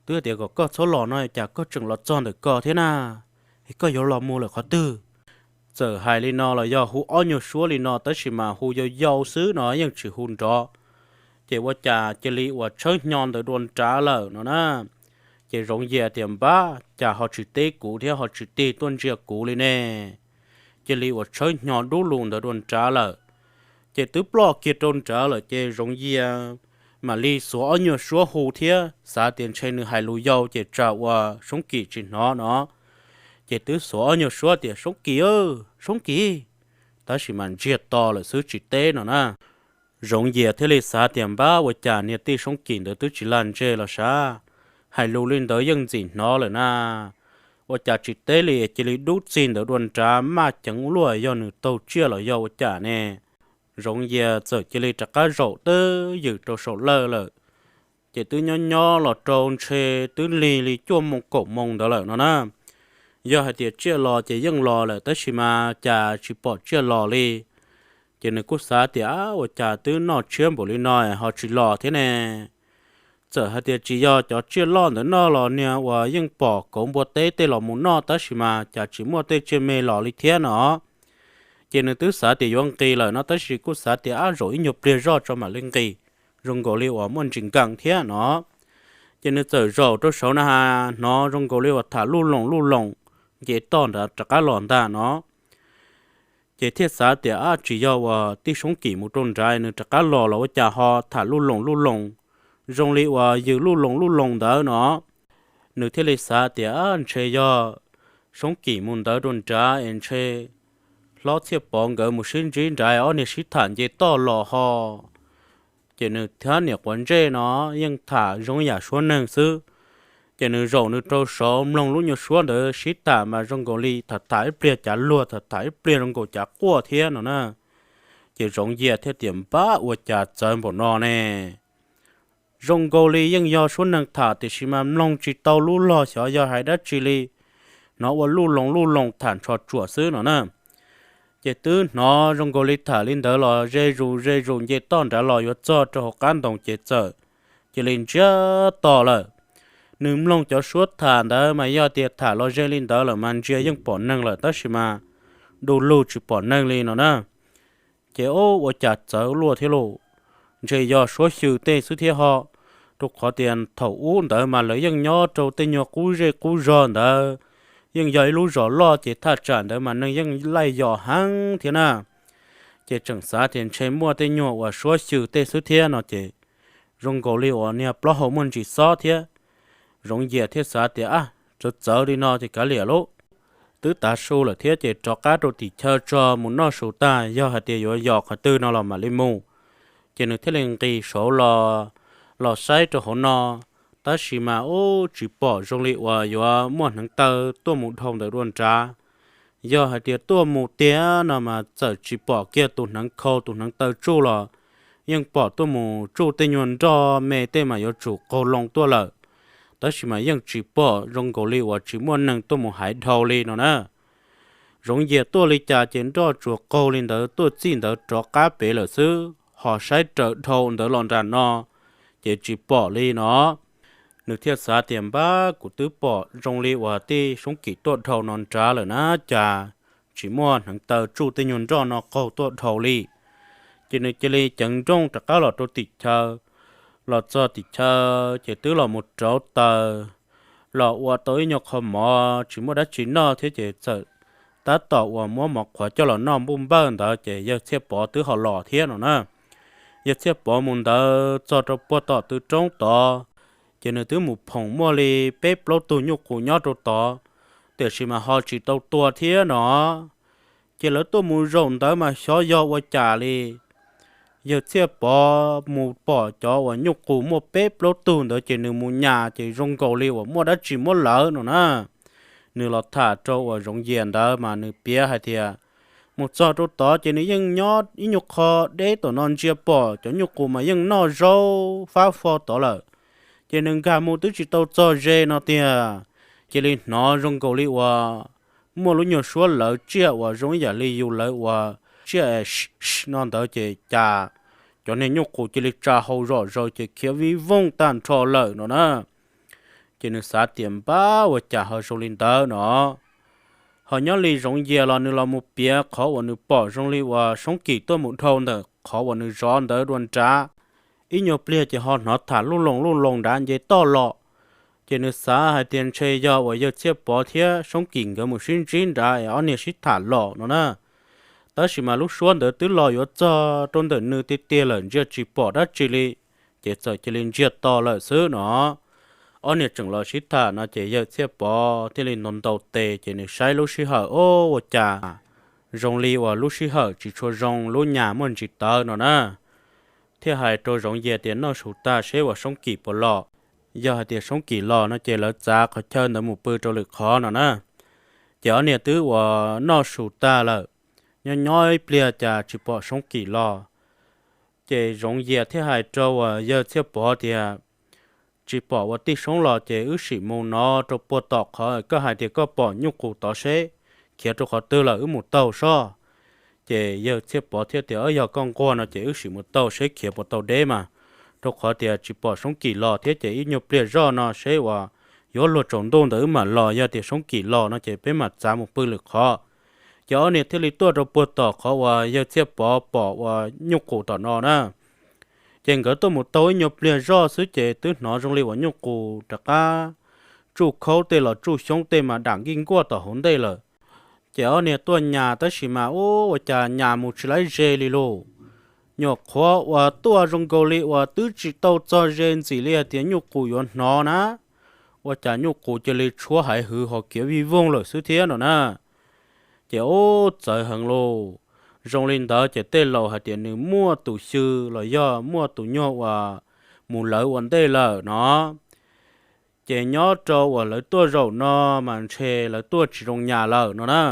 twb tias kom koj txhob los no cas koj tseem los txog ntawm ko thiab na, es koj yuav los mus lawm qhov twg? Txawm hais li no los yog hu ob nyuag suab li no tab sis mas hu yau yau xwb no yeej tsis hu nrov. Ces ua cas cia li uas tshawb hnyo ntawd dua nrad lawm no na. Ces Zoov Yias tias npab cas ho tsis teb kuv thiab ho tsis tig tuaj ntsia kuv li ne. Cia li uas tshawb hnyo dub lug ntawd dua nrad lawm. Ces twb ploj kiag rau nrad lawm ces Zoov Yias mam li xuav ob nyuag suab hu thiab xav tias ntshe nws hais lus yau ces tsam uas Soob Kim tsis hnov no. Ces twb xuav ob nyuag suab tias Soob Kim, Soob Kim, tab sis mas ntsiag to lawm xwb tsis teb no na. Zoov Yias thiaj li xav tias npab ua cas niag tij Soob Kim ntawd twb tsis lag ntseg los sav, hais lus li ntawd yeej ntxim hnov lawm na. Ua cas tsis teb li cia li dub txig ntawd dua nrad maj ceev luaj yog nws taug tsiaj los yog ua cas ne. Zoov Yias txawm cia li rov qab zaum twb ywm rau saum lawj lawm. Ces twb nyob nyob los rau ntshe twb lig li cuaj moo kaum moo ntawd lawm no na. Yog hais tias tsiaj los ces yeej los lawm tab sis mas cas tsis pom tsiaj los li. Ces nws kuj xav tias ua cas twb noj tshiab npaum li no ho tsis los thiab ne. Txawm hais tias tsis yog cov tsiaj loj ntawd noj los niag uas yeej pom kauv npua teb tej los mus noj tab sis mas cas tsis muaj tej tsiaj me los li thiab no. Ces nws twb xav tias yuav nqis lawm no tab sis kuj xav tias ab zaum ib nyuag pliag zoj tso mam li nqis, zoo nkaus li uas muaj ntsis nkees thiab no. Ces nws txawm zaum rau saud na has hnov zoo nkaus li uas tham luj loos luj loos nce toj nrad rov qab los ntag no. Ces thiaj xav tias ab tsis yog uas tij Soob Kim mus rau nrad nws rov qab los los ua cas ho tham luj loos luj loos, zoo li uas yws luj loos luj loos ntawd no. Nws thiaj li xav tias ab ntshe yog Soob Kim mus ntawd rau nrad es ntshe hlob Txhiaj Pov nkawd mus sib ntsib nrad ob niag sib tham nce toj los ho. Ces nws thiab niam quav ntsej no yeej tham zoo yam suab neeg xwb. Ces nws zaum nws rau saud mloog lub nyuag suab ntawd sib tham mas zoo nkaus li tham tham ib pliag cav luag tham tham ib pliag zoo nkaus cav quaj thiab no na. Ces Zoov Yias thiaj tias npab ua cas txawv npaum no ne. Zoo nkaus li yeej yog suab neeg tham tiam sis mas mloog tsis tau lub log xyov yog hais dab tsi li. Hnov ua luj loos luj loos tham ntsho tsuam xwb no na. Ces twb hnov zoo nkaus li tham li ntawd los ze zus ze zus nce toj nrad los yuav txog rau hauv qab ntoo ces txawm cia li ntsiag to lawm. Nws mloog cov suab tham ntawd mas yog tias tham los ze li ntawd lawm mas ntsia yeej pom neeg lawm tab sis mas du lug tsis pom neeg li no na. Ces ub ua cas txawv luaj thiab lauj, ntshe yog suab xyw tej xwb thiab ho. Rau qhov tias thaum ub ntawd mas lawv yeej nyob rau tej nyuag qub zej qub zog ntawd, yeej yog ib lub zos loj ces thaj tsam ntawd mas neeg yeej laij yos heev thiab na. Ces tseem xav tias ntshe muaj tej nyuag uas suab xyw tej xwb thiab no ces zoo nkaus li uas niag plaub hau muaj ntsis xob thiab. Zoov Yias thiaj xav tias, a, txawv txawv li no ces kav liam lauj, twb tav su lawm thiab ces rov qab rau tim chaw tso mus noj su tag, yog hais tias yuav yos qhov twg no los mam li mus. Ces nws thiaj li nqis saud los, los saib rau hauv no, tab sis mas ub tsis pom zoo li uas yuav muaj hneev taw tuaj mus dhau ntawd dua nrad. Yog hais tias tuaj mus tiag no mas txawm tsis pom kiag tus hneev khau tus hneev taw tsuj los yeej pom tuaj mus tsuj tej nyuag nroj me tej mas yuav tsum qaug loo tuaj lawm, tab sis mas yeej tsis pom, zoo nkaus li uas tsis muaj neeg tuaj mus hais dhau li no na. Zoov Yias tuaj li cas ces nroj tsuas qaug li ntawd tuaj txij ntawd rov qab pem lawm xwb, ho saib raws dhau ntawd los nram no ces tsis pom li no. Nws thiaj xav tias, npab, kuv twb pom zoo li uas tij Soob Kim tuaj dhau no nrad lawm na, cas tsis muaj hneev taw tsuj tej nyuag nroj no qaug tuaj dhau li. Ces nws cia li ceev nrooj rov qab los rau tim chaw. Los txog tim chaw ces twb los mus rauv taws, los ua tau ib nyuag qho mov tsis muaj dab tsi noj thiab ces txawm tab tom uas muab mov qhuav coj los noj npuj npawj ntawd ces yawg Txhiaj Pov twb ho los thiab no na. Yawg Txhiaj Pov mus ntawd txog rau puag tom tw roob tod, ces nws twb mus phoom muaj li peb plaub tug nyuj qus nyob rau tod, tiam sis mas ho tsis tau tua thiab no. Ces lawv tuaj mus zaum ntawd mas xyov yog ua cas li, yawg Txhiaj Pov mus pom cov uas nyuj qus muaj peb plaub tug ntawd ces nws mus nyas ces zoo nkaus li uas muaj dab tsi muab lawv no na. Nws los tham rau uas Zoov Yias ntawd mas nws piav hais tias, mus txog rau tod ces nws yeej nyob ib nyuag qho deb tom no ntsia pom cov nyuj qus mas yeej noj zaub fab fo tod lawm. Ces nws nkag mus twb tsis tau txog ze no tiag, cia li hnov zoo nkaus li uas muaj lub nyuag suab lawv tsiaj uas zoo ib yam li yus lawv uas tsiaj no ntawd ces cas cov niag nyuj qus cia li tsa hau zom zaws ces khiav vij voog tag nrho lawm no na. Ces nws xav tias, npab, ua cas ho zoo li ntawd no. Ho nyob li Zoov Yias los nws los mus piav qhov uas nws pom zoo li uas Soob Kim tuaj mus dhau ntawm qhov uas nws zov ntawd dua nrad. Ib nyuag pliag ces ho hnov tham luj loos luj loos nrad nce toj los. Ces nws xav hais tias ntshe yog uas yawg Txhiaj Pov thiab Soob Kim nkawd mus sib ntsib nrad es ob niag sib tham los no na. Tab sis mas lub suab ntawd twb los yuav txog rau ntawm nws tiag tiag lawm ntsia tsis pom dab tsi li, ces txawm cia li ntsiag to lawm xwb no. Ob niag tseem los sib tham no ces yawg Txhiaj Pov thiaj li ntaus ntaus tes ces nws saib lub sij hawm, o, ua cas zoo li uas lub sij hawm tsis tshua zoo, lub nyas muaj ntsis tawv no na. Thiaj hais rau Zoov Yias tias, noj su tag seb uas Soob Kim puas los. Yog hais tias Soob Kim los no ces lawv txav qhov chaw ntawd mus pw rau lwm qhov no na. Ces ob niag twb uas noj su tag lawm, nyob nyob ib pliag cas tsis pom Soob Kim los. Ces Zoov Yias thiaj hais rau uas yawg Txhiaj Pov tias, tsis pom uas tij Soob los ces wb sim mus no rau puag tom qhov koj hais tias koj pom nyuj qus tod seb khiav rau qhov twg lawm wb mus taug soj. Ces yawg Txhiaj Pov thiaj tias, yog koj nquag no ces wb sim mus taug seb khiav puas tau deb mas, rau qhov tias tsis pom Soob Kim los thiab ces ib nyuag pliag zoj no seb uas yuav luag tsaus ntuj ntawd wb mam los, yog tias Soob Kim los no ces peb mam txav mus pw lwm qhov. Ces ob niag thiaj li tuaj rau puag tom qhov uas yawg Txhiaj Pov pom uas nyuj qus tom no na. Ces nkawd tuaj mus tau ib nyuag pliag zoj xwb ces twb hnov zoo li uas nyuj qus rov qab tsuj khaub tej los tsuj xyoob tej mas dam nkij nkuaj tom hauv ntej lawm. Ces ob niag tuaj nyas tab sis mas ub ua cas nyas mus tsis laib ze li lauj. Nyuam qhuav uas tuaj zoo nkaus li uas twb tsis tau txog ze ntxim li hais tias nyuj qus yuav hnov na, ua cas nyuj qus cia li tshuab haiv hwv ho khiav vij voog lawm xwb thiab no na. Ces ub txawv heev lauj. Zoo li ntawd ces tej laus hais tias nws muaj tus xyw los yog muaj tus nyuag uas mus lawv ua ntej lawm no. Ces nyob rau uas lawv tuaj zaum no mas ntshe lawv tuaj tsis zoo nyas lawm no na.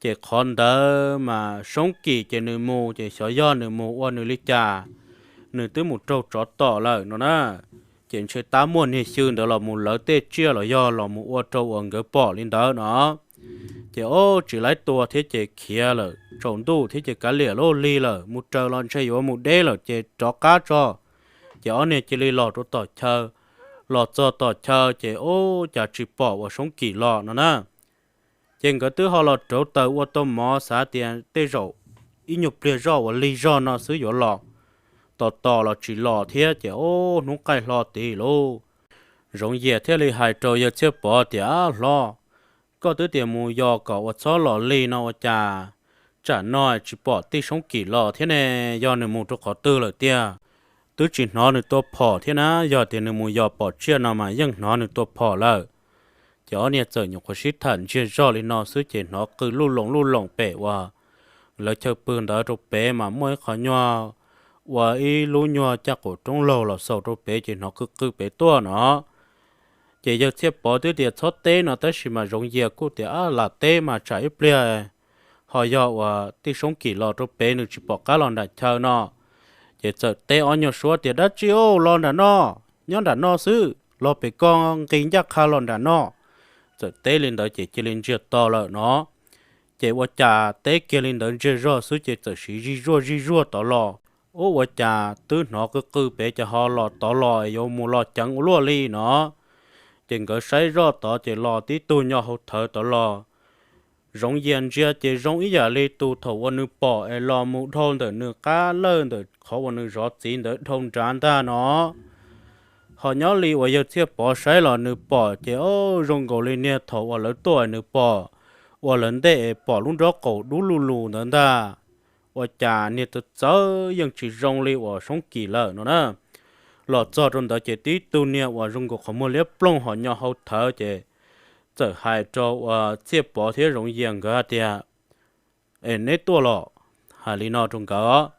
Ces qhov ntawd mas Soob Kim ces nws mus ces xyov yog nws mus ua nws li cas, nws twb mus raug tsov tom lawm no na. Ces ntshe tab muaj niag xyw ntawd los mus lawv tej tsiaj los yog los mus ua rau uas nkawd pom li ntawd no. Ces ub tsis laib tua thiab ces khiav lawm, tsaus ntuj thiab ces kav liam lauj, lig lawm, mus raws los ntshe yuav mus deb lawm ces rov qab tso. Ces ob niag cia li los rau tom chaw. Los txog tom chaw ces ub cas tsis pom uas Soob Kim los no na. Ces nkawd twb ho los rauv taws ua tau mov xav tias tej zaum ib nyuag pliag zoj uas lig zog no xwb yuav los, tos tos los tsis los thiab ces ub hnub qaij hlo tid lauj. Zoov Yias thiaj li hais rau yawg Txhiaj Pov tias, hlob, koj twb tias mus yos kom uas txhob los lig no ua cas tsam no tsis pom tij Soob Kim los thiab ne, yog nws mus rau qhov twg lawm tiag? twb tsis hnov nws tua phom thiab na, yog tias nws mus yos pom tsiaj no mas yeej hnov nws tua phom lawm. Ces ob niag txawm nyuam qhuav sib tham ntsiag zog li no xwb ces hnov qw luj loos luj loos pem uas lawv chaw pw ntawd rau pem mas muaj ib qho nyuag, ua ib lub nyuag caj qaum roob laug los xaus rau pem ces hnov qw qw pem tuaj no. Ces yawg Txhiaj Pov twb tias txhob teb no tab sis mas Zoov Yias kuj tias, Ab, lam teb mas tsam ib pliag ho yog uas tij Soob Kim los rau pem nws tsis pom qab los nram chaw no. Ces txawm teb ob nyuag suab tias, Dab tsi os, los nram no, nyob nram no xwb, los pem ko nqis ncaj qha los nram no. Txawm teb li ntawd ces cia li ntsiag to lawm no. Ces ua cas teb kiag li ntawd ntsiag zog xwb ces txawm siv zij zuag zij zuag tod los. Ub, ua cas twb hnov qw qw pem ces ho los tod los yuav mus los ceev ua luaj li no. Ces nkawd saib zoj tod ces los tib tug nyo hau thawv tod los. Zoov Yias ntsia ces zoo ib yam li tus thaum uas nws pom es los mus dhau ntawm nws qab lawj ntawm qhov uas nws zov txiv ntawd dhau nrad ntag no. Ho nyob li uas yawg Txhiaj Pov saib los nws pom ces, o, zoo nkaus li niag thaum uas lawv tuaj es nws pom ua lawv ntej es pom lub nrob qaum dub lug lug ntawd ntag. Ua cas niag txawv txawv yeej tsis zoo li uas Soob Kim lawm no na. Los txog rau ntawd ces tib tug niag uas zoo nkaus qhov muag liab ploog ho nyo hau thawv ces txawm hais rau uas Txhiaj Pov thiab Zoov Yias nkawd hais tias, Es neb tuaj los? Hais li no rau nkawd.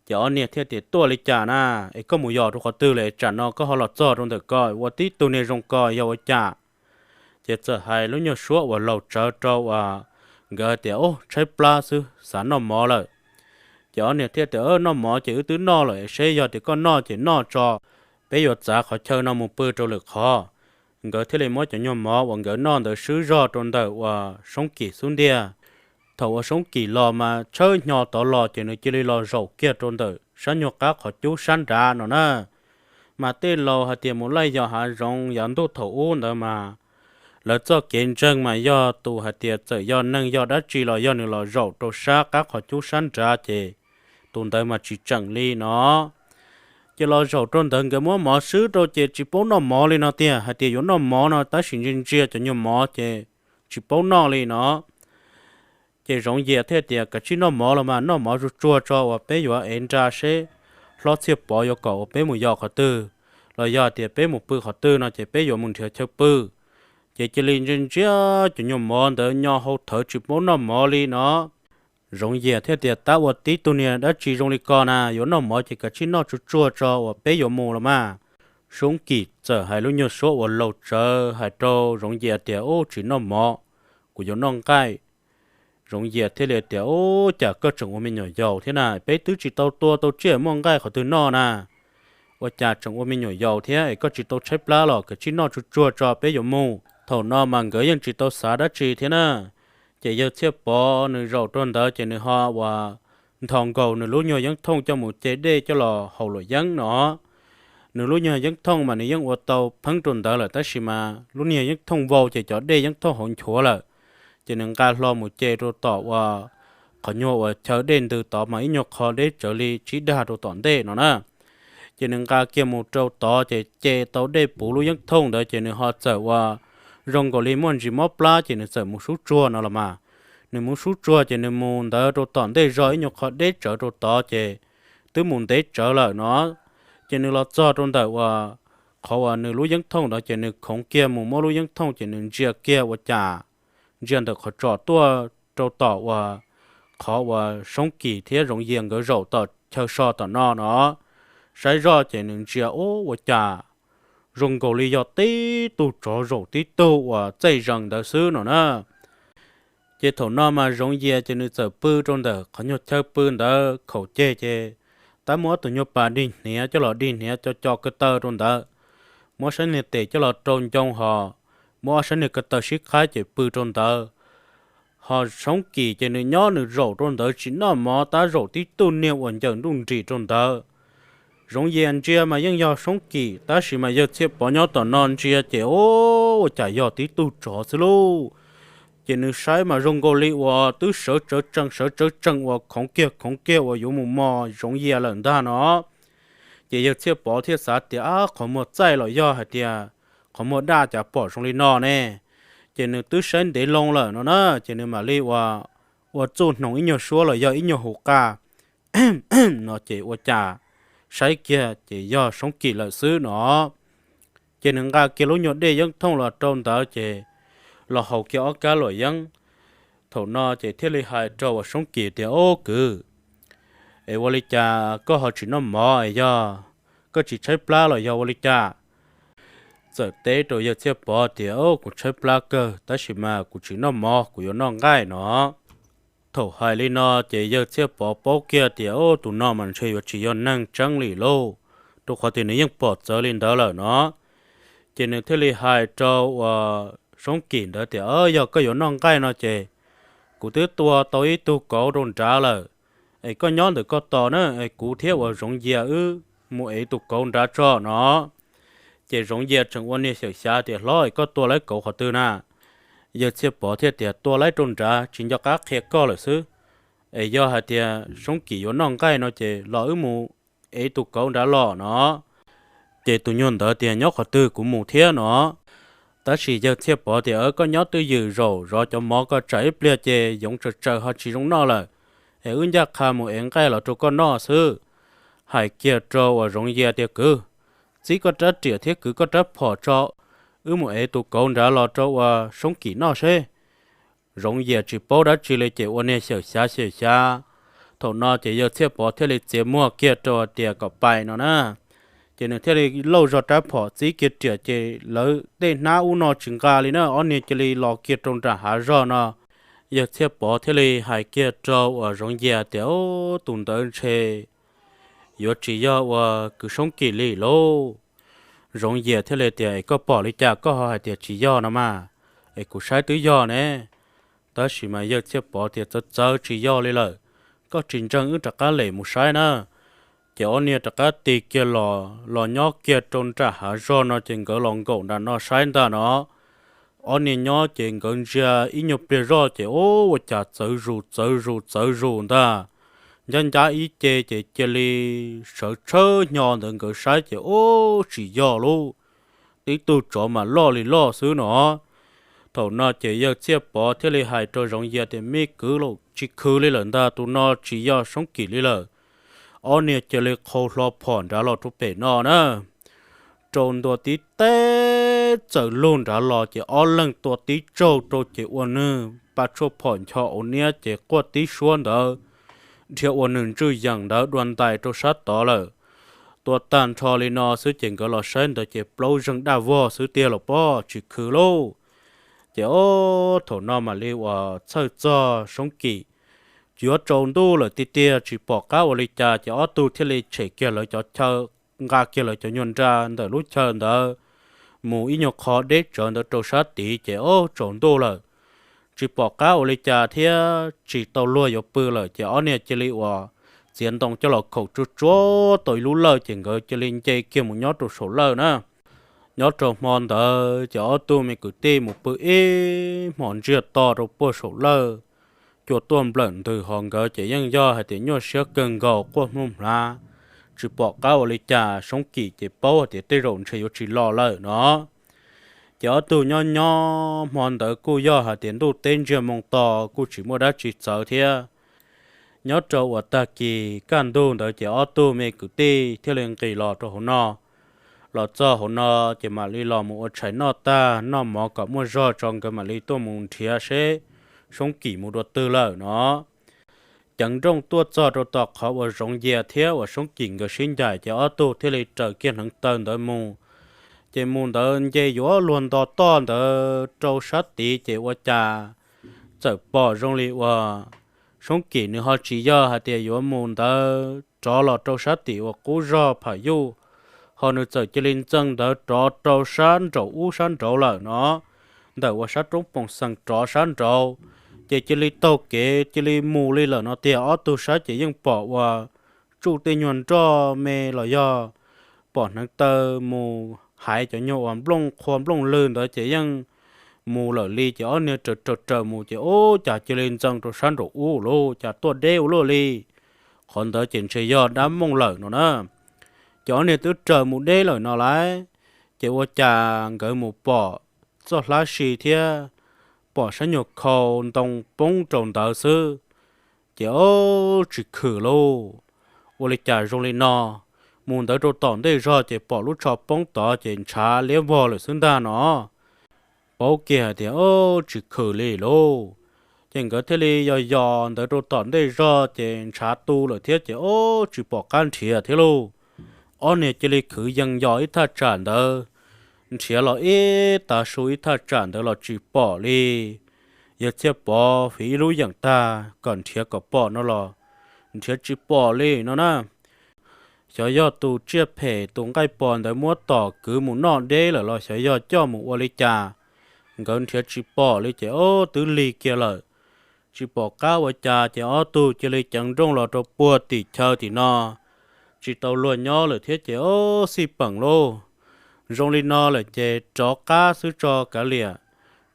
Ces ob niag thiaj tias, Tuaj li cas na? Es koj mus yos rau qhov twg lawm tsam no koj ho los txog rau ntawm ko ua tib tug niag zoo ko yog ua cas? Ces txawm hais lub nyuag suab uas laus tsawv rau uas nkawd hais tias, Ub, tshaib plab xwb, xav noj mov lawm. Ces ob niag thiaj tias, Noj mov ces wb twb noj lawm, seb yog tias koj noj ces noj tso, peb yuav txav qhov chaw no mus pw rau lwm qhov. Nkawd thiaj li muab cov nyuag mov uas nkawd noj ntawd swb zog rau ntawm uas Soob Kim xub ntiag. Thaum uas Soob Kim los mas tshawb hnyo tod los ces nws cia li los zaum kiag rau ntawm sab nyuag qab qhov cub sab nrad no na. Mas tej laus hais tias mus laij yos hav zoov yav ntuj thaum ub ntawd mas lawv txoj kev ntseeg mas yog tus hais tias txawm yog neeg yog dab tsi los yog nws los zaum rau sab qab qhov cub sab nrad ces tus ntawd mas tsis tseem li no. Ces los zaum rau ntawd nkawd muab mov swb rau ces tsis paub noj mov li no tiag, hais tias yuav noj mov no tab sis ntsia ntsia cov nyuag mov ces tsis paub noj li no. Ces Zoov Yias thiaj tias, Kav tsij noj mov los mas, noj mov tsuag tsuag tso uas peb yuav ev nra seb hlob Txhiaj Pov yuav kom uas peb mus yos qhov twg, los yog tias peb mus pw qhov twg no ces peb yuav mus nrhiav chaw pw. Ces cia li ntsia ntsia cov nyuag mov ntawd nyo hau thawv tsis paub noj mov li no. Zoov Yias thiaj tias, Tab ua tib tug niag dab tsi zoo li ko na, yuav noj mov ces kav tsij noj tsuag tsuag tso uas peb yuav mus los mas. Soob Kim txawm hais lub nyuag suab uas laus tsawv hais rau Zoov Yias tias, Ub, tsis noj mov, kuv yuav noj nqaij. Zoov Yias thiaj li tias, Ub, cas koj tseem ua me nyuam yaus thiab na, peb twb tsis tau tua tau tsiaj muaj nqaij qhov twg noj na. Ua cas tseem ua me nyuam yaus thiab es koj tsis tau tshaib plab los kav tsij noj tsuag tsuag tso peb yuav mus. Thaum no mas nkawd yeej tsis tau xav dab tsi thiab na. Ces yawg Txhiaj Pov nws zaum rau ntawd ces nws ho uas nthos nkaus nws lub nyuag yeeb thooj coj mus ce dej coj los haus luam yeeb no. Nws lub nyuag yeeb thooj mas nws yeej ua tau pheeb rau ntawd lawm tab sis mas lub nyuag yeeb thooj vau ces cov dej yeeb thooj hauv nchuav lawm. Ces nws nqa hlo mus ce rau tom uas qhov nyuag uas chaw dej ntws tod mas ib nyuag qho deb tsawv li tsib dag rau tom ntej no na. Ces nws nqa kiag mus rau tod ces ce tau dej puv lub yeeb thooj ntawd ces nws ho txawm uas zoo nkaus li muaj ntsis mob plab ces nws txawm mus sub tsuag no los mas. Nws mus sub tsuag ces nws mus ntawd rau tom ntej zog ib nyuag qho deb tsawv rau tod ces twb mus ntev tsawv lawm no. Ces nws los txog rau ntawm uas qhov uas nws lub yeeb thooj ntawd ces nws khoov kiag mus muab lub yeeb thooj ces nws ntsia kiag ua cas ntsia ntawm qhov tsom tuaj rau tom uas qhov uas Soob Kim thiab Zoov Yias nkawd zaum tom chaw so tom no no. Saib zoj ces nws ntsia ub ua cas zoo nkaus li yog tib tug tsov zaum tib tug uas txaij zees ntawd xwb no na. Ces thaum no mas Zoov Yias ces nws txawm pw rau ntawm qhov nyuag chaw pw ntawd khaum ceg ces tab muab ob tug nyuag pas dig hniav coj los dig hniav co co ko taw rau ntawd, muab sab niag tes coj los rau ncoo hos muab ob sab niag ko taw sib qhaib ces pw rau ntawd. Ho Soob Kim ces nws nyob nws zaum rau ntawd tsis noj mov tab zaum tib tug niag uas ncaws nruj nrim rau ntawd. Zoov Yias ntsia mas yeej yog Soob Kim tab sis mas yawg Txhiaj Pov nyob tom no ntsia ces ub ua cas yog tib tug tsov xwb lauj. Ces nws saib mas zoo nkaus li uas twb sawv tsawv tsees sawv tsawv tsees uas khoov kiag khoov kiag uas yuav mus mos Zoov Yias lawm ntag no. Ces yawg Txhiaj Pov thiaj xav tias, Ab, qhov muag txaij los yog hais tias qhov muag daj cas pom zoo li no ne? Ces nws twb saib ntev loo lawm no na, ces nws mam li ua, ua txuj hnoos ib nyuag suab los yog ib nyuag hu qa no ces ua cas saib kiag ces yog Soob Kim lawm xwb no. Ces nws nqa kiag lub nyuag dej yeeb thooj los rau ntawd ces los haus kiag ob kab luam yeeb. Thaum no ces thiaj li hais rau uas Soob Kim tias, Ob kwv, es ua li cas koj ho tsis noj mov es yog koj tsis tshaib plab los yog ua li cas? Txawm teb rau yawg Txhiaj Pov tias, Kuv tshaib plab kawg tab sis mas kuv tsis noj mov, kuv yuav noj nqaij no. Thaum hais li no ces yawg Txhiaj Pov paub kiag tias, Tus no mas ntshe yuav tsis yog neeg tseeb li lauj, rau qhov tias nws yeej pom txawv li ntawd lawm no. Ces nws thiaj li hais rau uas Soob Kim ntawd tias, Yog koj yuav noj nqaij no ces kuv twb tua tau ib tug kauv rau nrad lawm, es koj nyob ntawm koj tos na, es kuv thiab uas Zoov Yias wb mus ev tus kauv nrad tso no. Ces Zoov Yias tseem ua niag xyawm xyav tias, Hlob, es koj tua laib kauv qhov twg na? Yawg Txhiaj Pov thiaj tias, Tua laib rau nrad, tsis nco qab qhia koj lawm xwb. Es yog hais tias Soob Kim yuav noj nqaij no ces los wb mus ev tus kauv nrad los no. Ces tus nyuag ntawd tias, Nyob qhov twg kuv mus thiab no. Tab sis yawg Txhiaj Pov tias, Koj nyob twj ywm zaum zov cov mov ko tsam ib pliag ces yoov tsawm tsawm ho tsis zoo noj lawm, es wb ncaj qha mus ev nqaij los rau koj noj xwb. Hais kiag rau uas Zoov Yias tias, Kwv, txib koj rab riam thiab kwv koj rab phom tso, wb mus ev tus kauv nrad los rau uas Soob Kim noj seb. Zoov Yias tsis paub dab tsi li ces ua niag xyawm xyav xyawm xyav. Thaum no ces yawg Txhiaj Pov thiaj li txiav muag kiag rau tias kom pais no na. Ces nws thiaj li lauj zog rab phom txib kiag riam ces lawv tej hnab ub no tsis nqa li na, ob niag cia li los kiag rau nram hav zog no. Yawg Txhiaj Pov thiaj li hais kiag rau uas Zoov Yias tias, Tus ntawd ntshe yuav tsis yog uas kwv Soob Kim li lauj. Zoov Yias thiaj li tias, Es koj pom li cas koj ho hais tias tsis yog no mas? Es kuv saib twb yog ne. Tab sis mas yawg Txhiaj Pov tias, Txawv txawv tsis yog li lawm, koj tsis ntseeg wb rov qab lem mus saib na. Ces ob niag rov qab tig kiag los, los nyob kiag rau nram hav zog no ces nkawd los nkaum nram no saib ntag no. Ob niag nyob ces nkawd ntsia ib nyuag pliag zoj ces ua cas txawv zus txawv zus txawv zus ntag. Ncab ncab ib ce ces cia li sawv tshawb hnyo ntawd nkawd saib ces ua tsis yog lauj, tib tug tsov mas loj li loj xwb no. Thaum no ces yawg Txhiaj Pov thiaj li hais rau Zoov Yias tias, Me kwv, tsis khwv li lawm ntag, tus no tsis yog Soob Kim li lawm. Ob niag cia li qhau hlo phom nrad los rau pem no na. Rau ntua tib teb txawm lug nrad los ces ob leeg tua tib tsaug rau ces ua nws pa tshuaj phom ncho ua niab ces quaj tib suab ntawd, dhia ua nws ntswj yeem ntawd dua ntais rau sab tod lawm. Tua tag nrho li no xwb ces nkawd los saib ntawd ces plaub zeeg daj vog xwb tiag los pob, tsis khwv lauj. Ces ob thaum no mam li uas txhawj txog Soob Kim, yuav tsaus ntuj lawm tiag tiag tsis pom qab ua li cas ces ob tug thiaj li tshem kiag lawv cov chaw, nqa kiag lawv cov nyuag nra ntawm lub chaw ntawd mus ib nyuag qho deb tsawv ntawd rau sab tid ces ob tsaus ntuj lawm, tsis pom qab ua li cas thiab tsis tau luag yuav pw lawm ces ob niag cia li uas txiav ntoo coj los khaum tsuag tsuag tau ib lub lawj ces nkawd cia li nce kiag mus nyob rau saum lawj na. Nyob rau hmo ntawd ces ob tug me kwv tij mus pw ib hmos ntsiag to rau puag saum lawj, cua tuaj nplawm ntws ho nkawd ces yeej yog hais tias nyuaj siab kawg nkaus quaj hmluj hmlav, tsis pom qab ua li cas. Soob Kim ces paub hais tias tej zaum ntshe yuav tsis los lawm no. Ces ob tug nyob nyob hmo ntawd kuj yog hais tias ntuj teb ntsiag moo to kuj tsis muaj dab tsi txawv thiab. Nyob rau uas tag kis kaj ntug ntawd ces ob tug me kwv tij thiaj li nqis los rau hauv no. Los txog hauv no ces mam li los mus ua tshais noj tag noj mov kom muaj zog tso nkawd mam li tuaj mus nrhiav seb Soob Kim mus dua twg lawm no. Ceev nrooj tuaj txog rau tom qhov uas Zoov Yias thiab uas Soob Kim nkawd sib ncaim ces ob tug thiaj li raws kiag hneev taw ntawd mus. Ces mus ntawd nce yuav luag nto toj ntawd rau sab tid ces ua cas txawm pom zoo li uas Soob Kim nws ho tsis yog hais tias yuav mus ntawd rov los rau sab tim uas qub zog Pham Yuj, ho nws txawm cia li ntxeev ntawd rov rau sab nraum ub sab nraud lawm no, ntawm uas sab roob Poom Xees rov sab nraud, ces cia li taug kev cia li mus li lawm no tiag. Ob tug saib ces yeej pom uas tsuj tej nyuag nroj me los yog pom hneev taw mus hais cov nyuag uas nplooj qhua nplooj lwg ntawd ces yeej mus lawm li. Ces ob niag raws raws raws mus ces ua cas cia li ntxeev rau sab nraum ub lauj, cas tuaj deb ua luaj li. Qhov ntawd ces ntshe yog dab mooj lawm no na. Ces ob niag twb raws mus deb lawm no lawm, ces ua cas nkawd mus pom txoj hlab si thiab pom sab nyuag khau ntoo poob rau ntawd xwb. Ces ob tsis khwm lauj, ua li cas zoo li no, mus ntawd rau tom ntej zog ces pom lub tsho poob tod ces ntshav liab vog lawm xwb ntag no. Paub kiag hais tias, Ob, tsis khwm li lauj. Ces nkawd thiaj li yos yos ntawd rau tom ntej zog ces ntshav tu lawm thiab ces, Ob, tsis pom qab nrhiav thiab lauj. Ob niag cia li khwv yees yos ib thaj tsam ntawd, nrhiav los ib tav su ib thaj tsam ntawd los tsis pom li. Yawg Txhiaj Pov fiv ib lub yeem tag kom nrhiav kom pom no los nrhiav tsis pom li no na. Xyov yog tus tsiaj phem tus nqaij pos ntawd muab tom kwv mus noj deb lawm los xyov yog coj mus ua li cas, nkawd nrhiav tsis pom li ces, Ob, twb lig kiag lawm. Tsis pom qab ua cas ces ob tug cia li ceev nrooj los rau puag tim chaw tim no, tsis tau luag nyob lawm thiab ces, Ob, xij peem lauj. Zoo li no lawm ces rov qab xwb tso kav liam,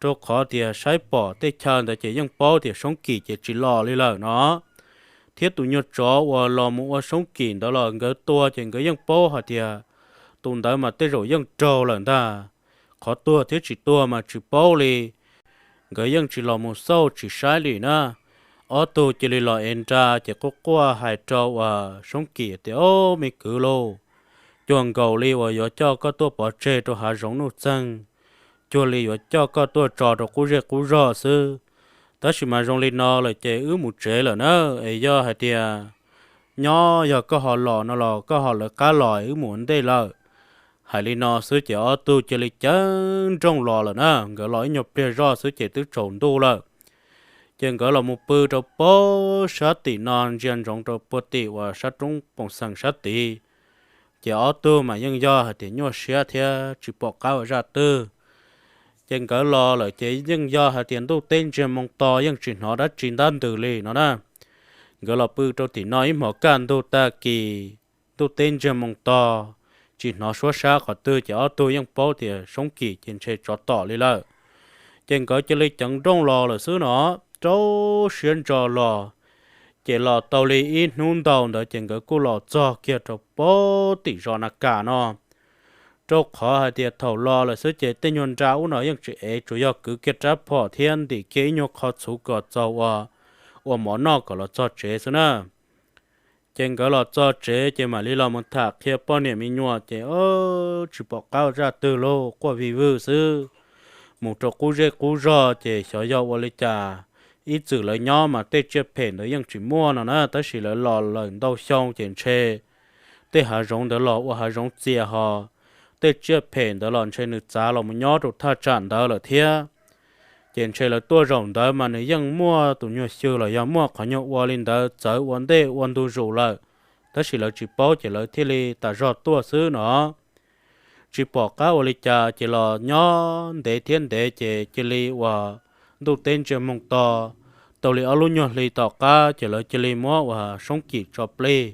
rau qhov tias saib pom tej chaw ntawd ces yeej paub tias Soob Kim ces tsis los li lawm no. Thiab tus nyuag tsov uas los mus ua Soob Kim ntawd los nkawd tua ces nkawd yeej paub hais tias tus ntawd mas tej zaum yeej raug lawm ntag. Qhov tuag thiab tsis tuag mas tsis paub li. Nkawd yeej tsis los mus xauj tsis saib li na. Ob tug cia li los ev nra ces quaj quaj hais rau uas Soob Kim tias, Ob, me kwv lauj, cuag nkaus li uas yuav coj koj tuaj pov tseg rau hav zoov nuj txeeg, cuag li yuav coj koj tuaj tso rau qub zej qub zog xwb. Tab sis mas zoo li no lawm ces wb mus tsev lawm na, es yog hais tias nyob yog koj ho los no los koj ho lawv qab los wb mus ua ntej lawm. Hais li no xwb ces ob tug cia li ceev nrooj los lawm na, nkawd los ib nyuag pliag zoj xwb ces twb tsaus ntuj lawm. Ces nkawd los mus pw rau puag sab tim no ntsia ntsoov rau puag tim uas sab roob Poom Xeem sab tid. Ces ob tug mas yeej yog hais tias nyuaj siab thiab tsis pom qab ua zaj twg. Ces nkawd los lawm ces yeej yog hais tias ntuj teb ntsiag moo to yeej tsis hnov dab tsi ntab ntws li no na. Nkawd los pw rau tim no ib hmos kaj ntug tag kis, ntuj teb ntsiag moo to, tsis hnov suab sab qhov twg ces ob tug yeej paub tias Soob Kim ces ntshe tsov tom li lawm. Ces nkawd cia li ceev nrooj los lawm xwb no, rau siab ntso los. Ces los tau li ib hnub ntau ntawd ces nkawd kuj los txog kiag rau puag tim zos Na Kam no. Rau qhov hais tias thaum los lawm xwb ces tej nyuag nra ub no yeej tsis ev, tsuas yog kwv kiag rab phom thiab ntim kiag ib nyuag qho txhuv kom txaus ua, ua mov noj kom los txog tsev xwb na. Ces nkawd los txog tsev ces mam li los mus tham qhia poj niam me nyuam ces tsis pom qab ua zaj twg lauj, quaj vij vwj xwb. Mus rau qub zej qub zog ces xyov yog ua li cas, ib txwm lawv nyob mas tej tsiaj phem ntawd yeej tsis muaj no na, tab sis lawv los lawm ntau xyoo ces ntshe tej hav zoov ntawd los ua hav zoov txias ho, tej tsiaj phem ntawd los ntshe nws txav los mus nyob rau thaj tsam ntawd lawm thiab. Ces ntshe lawv tuaj zaum ntawd mas nws yeej muaj tus nyuag xyw los yog muaj qhov nyuag ua li ntawd txawv ua ntej ua ntu zus lawm, tab sis lawv tsis paub ces lawv thiaj li tas zog tuaj xwb no. Tsis pom qab ua li cas ces los nyob ntev thiab ntev ces cia li uas ntuj teb ntsiag moog to, tau li ob lub nyuag hli tom qab ces lawv cia li muab uas Soob Kim tso plig.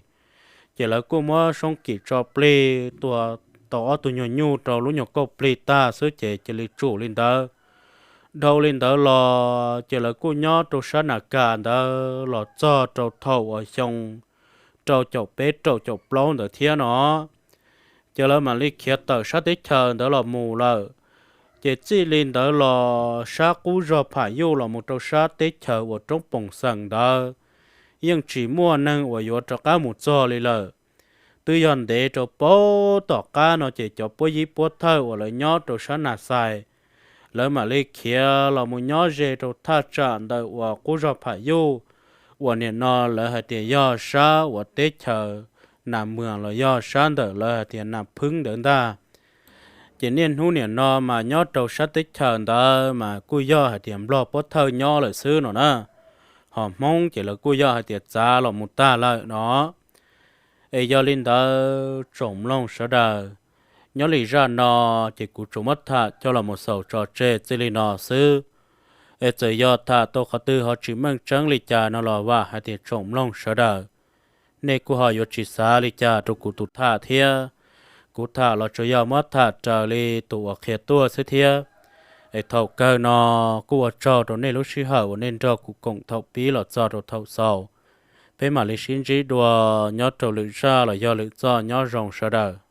Ces lawv kuj muab Soob Kim tso plig tua tau ob tug nyuag nyuj rau lub nyuag kauj plig tag xwb ces cia li tsum li ntawd. Dhau li ntawd los ces lawv kuj nyob rau sab Na Kam ntawd los txog rau thaum uas xyoo rau caum peb rau caum plaub ntawd thiab no. Ces lawv mam li khiav tawm sab teb chaws ntawd los mus lawm. Ces txij li ntawd los sab qub zog Pham Yuj los mus rau sab teb chaws uas roob Poom Xeem ntawd, yeej tsis muaj neeg uas yuav rov qab mus txog li lawm. Twb yog ntev rau puag tom qab no ces cov puab yib puab thawj uas lawv nyob rau sab Na Xais, lawv mam li khiav los mus nyob ze rau thaj tsam ntawm uas qub zog Pham Yuj, uas nim no lawv hais tias yog sab uas teb chaws Na Muas los yog sab ntawm lawv hais tias Na Phwb ntawd ntag. Ces niaj hnub nim no mas nyob rau sab teb chaws ntawd mas kuj yog hais tias Nplog puab thawj nyob lawm xwb no na, ho Hmoob ces lawv kuj yog hais tias txav los mus tag lawm no. Es yog li ntawd tsoom mloog sawv daws, nyob li zaj no ces kuv tsuas muab tham coj los mus xaus tso tseg txij li no xwb. Es txawm yog tham tau qhov twg ho tsis meej tseeb li cas no los vam hais tias tsoom mloog sawv daws, nej kuj ho yuav tsis xav li cas rau kuv tus tham thiab. Kuv tham los tsuas yog muab tham raws li tus uas qhia tuaj xwb thiab. Es thaum kawg no kuj ua tsaug rau nej lub sij hawm uas nej nrog kuv koom thaum pib los txog rau thaum xaus. Peb mam li sib ntsib dua nyob rau lwm zaj los yog lwm txoj, nyob zoo sawv daws.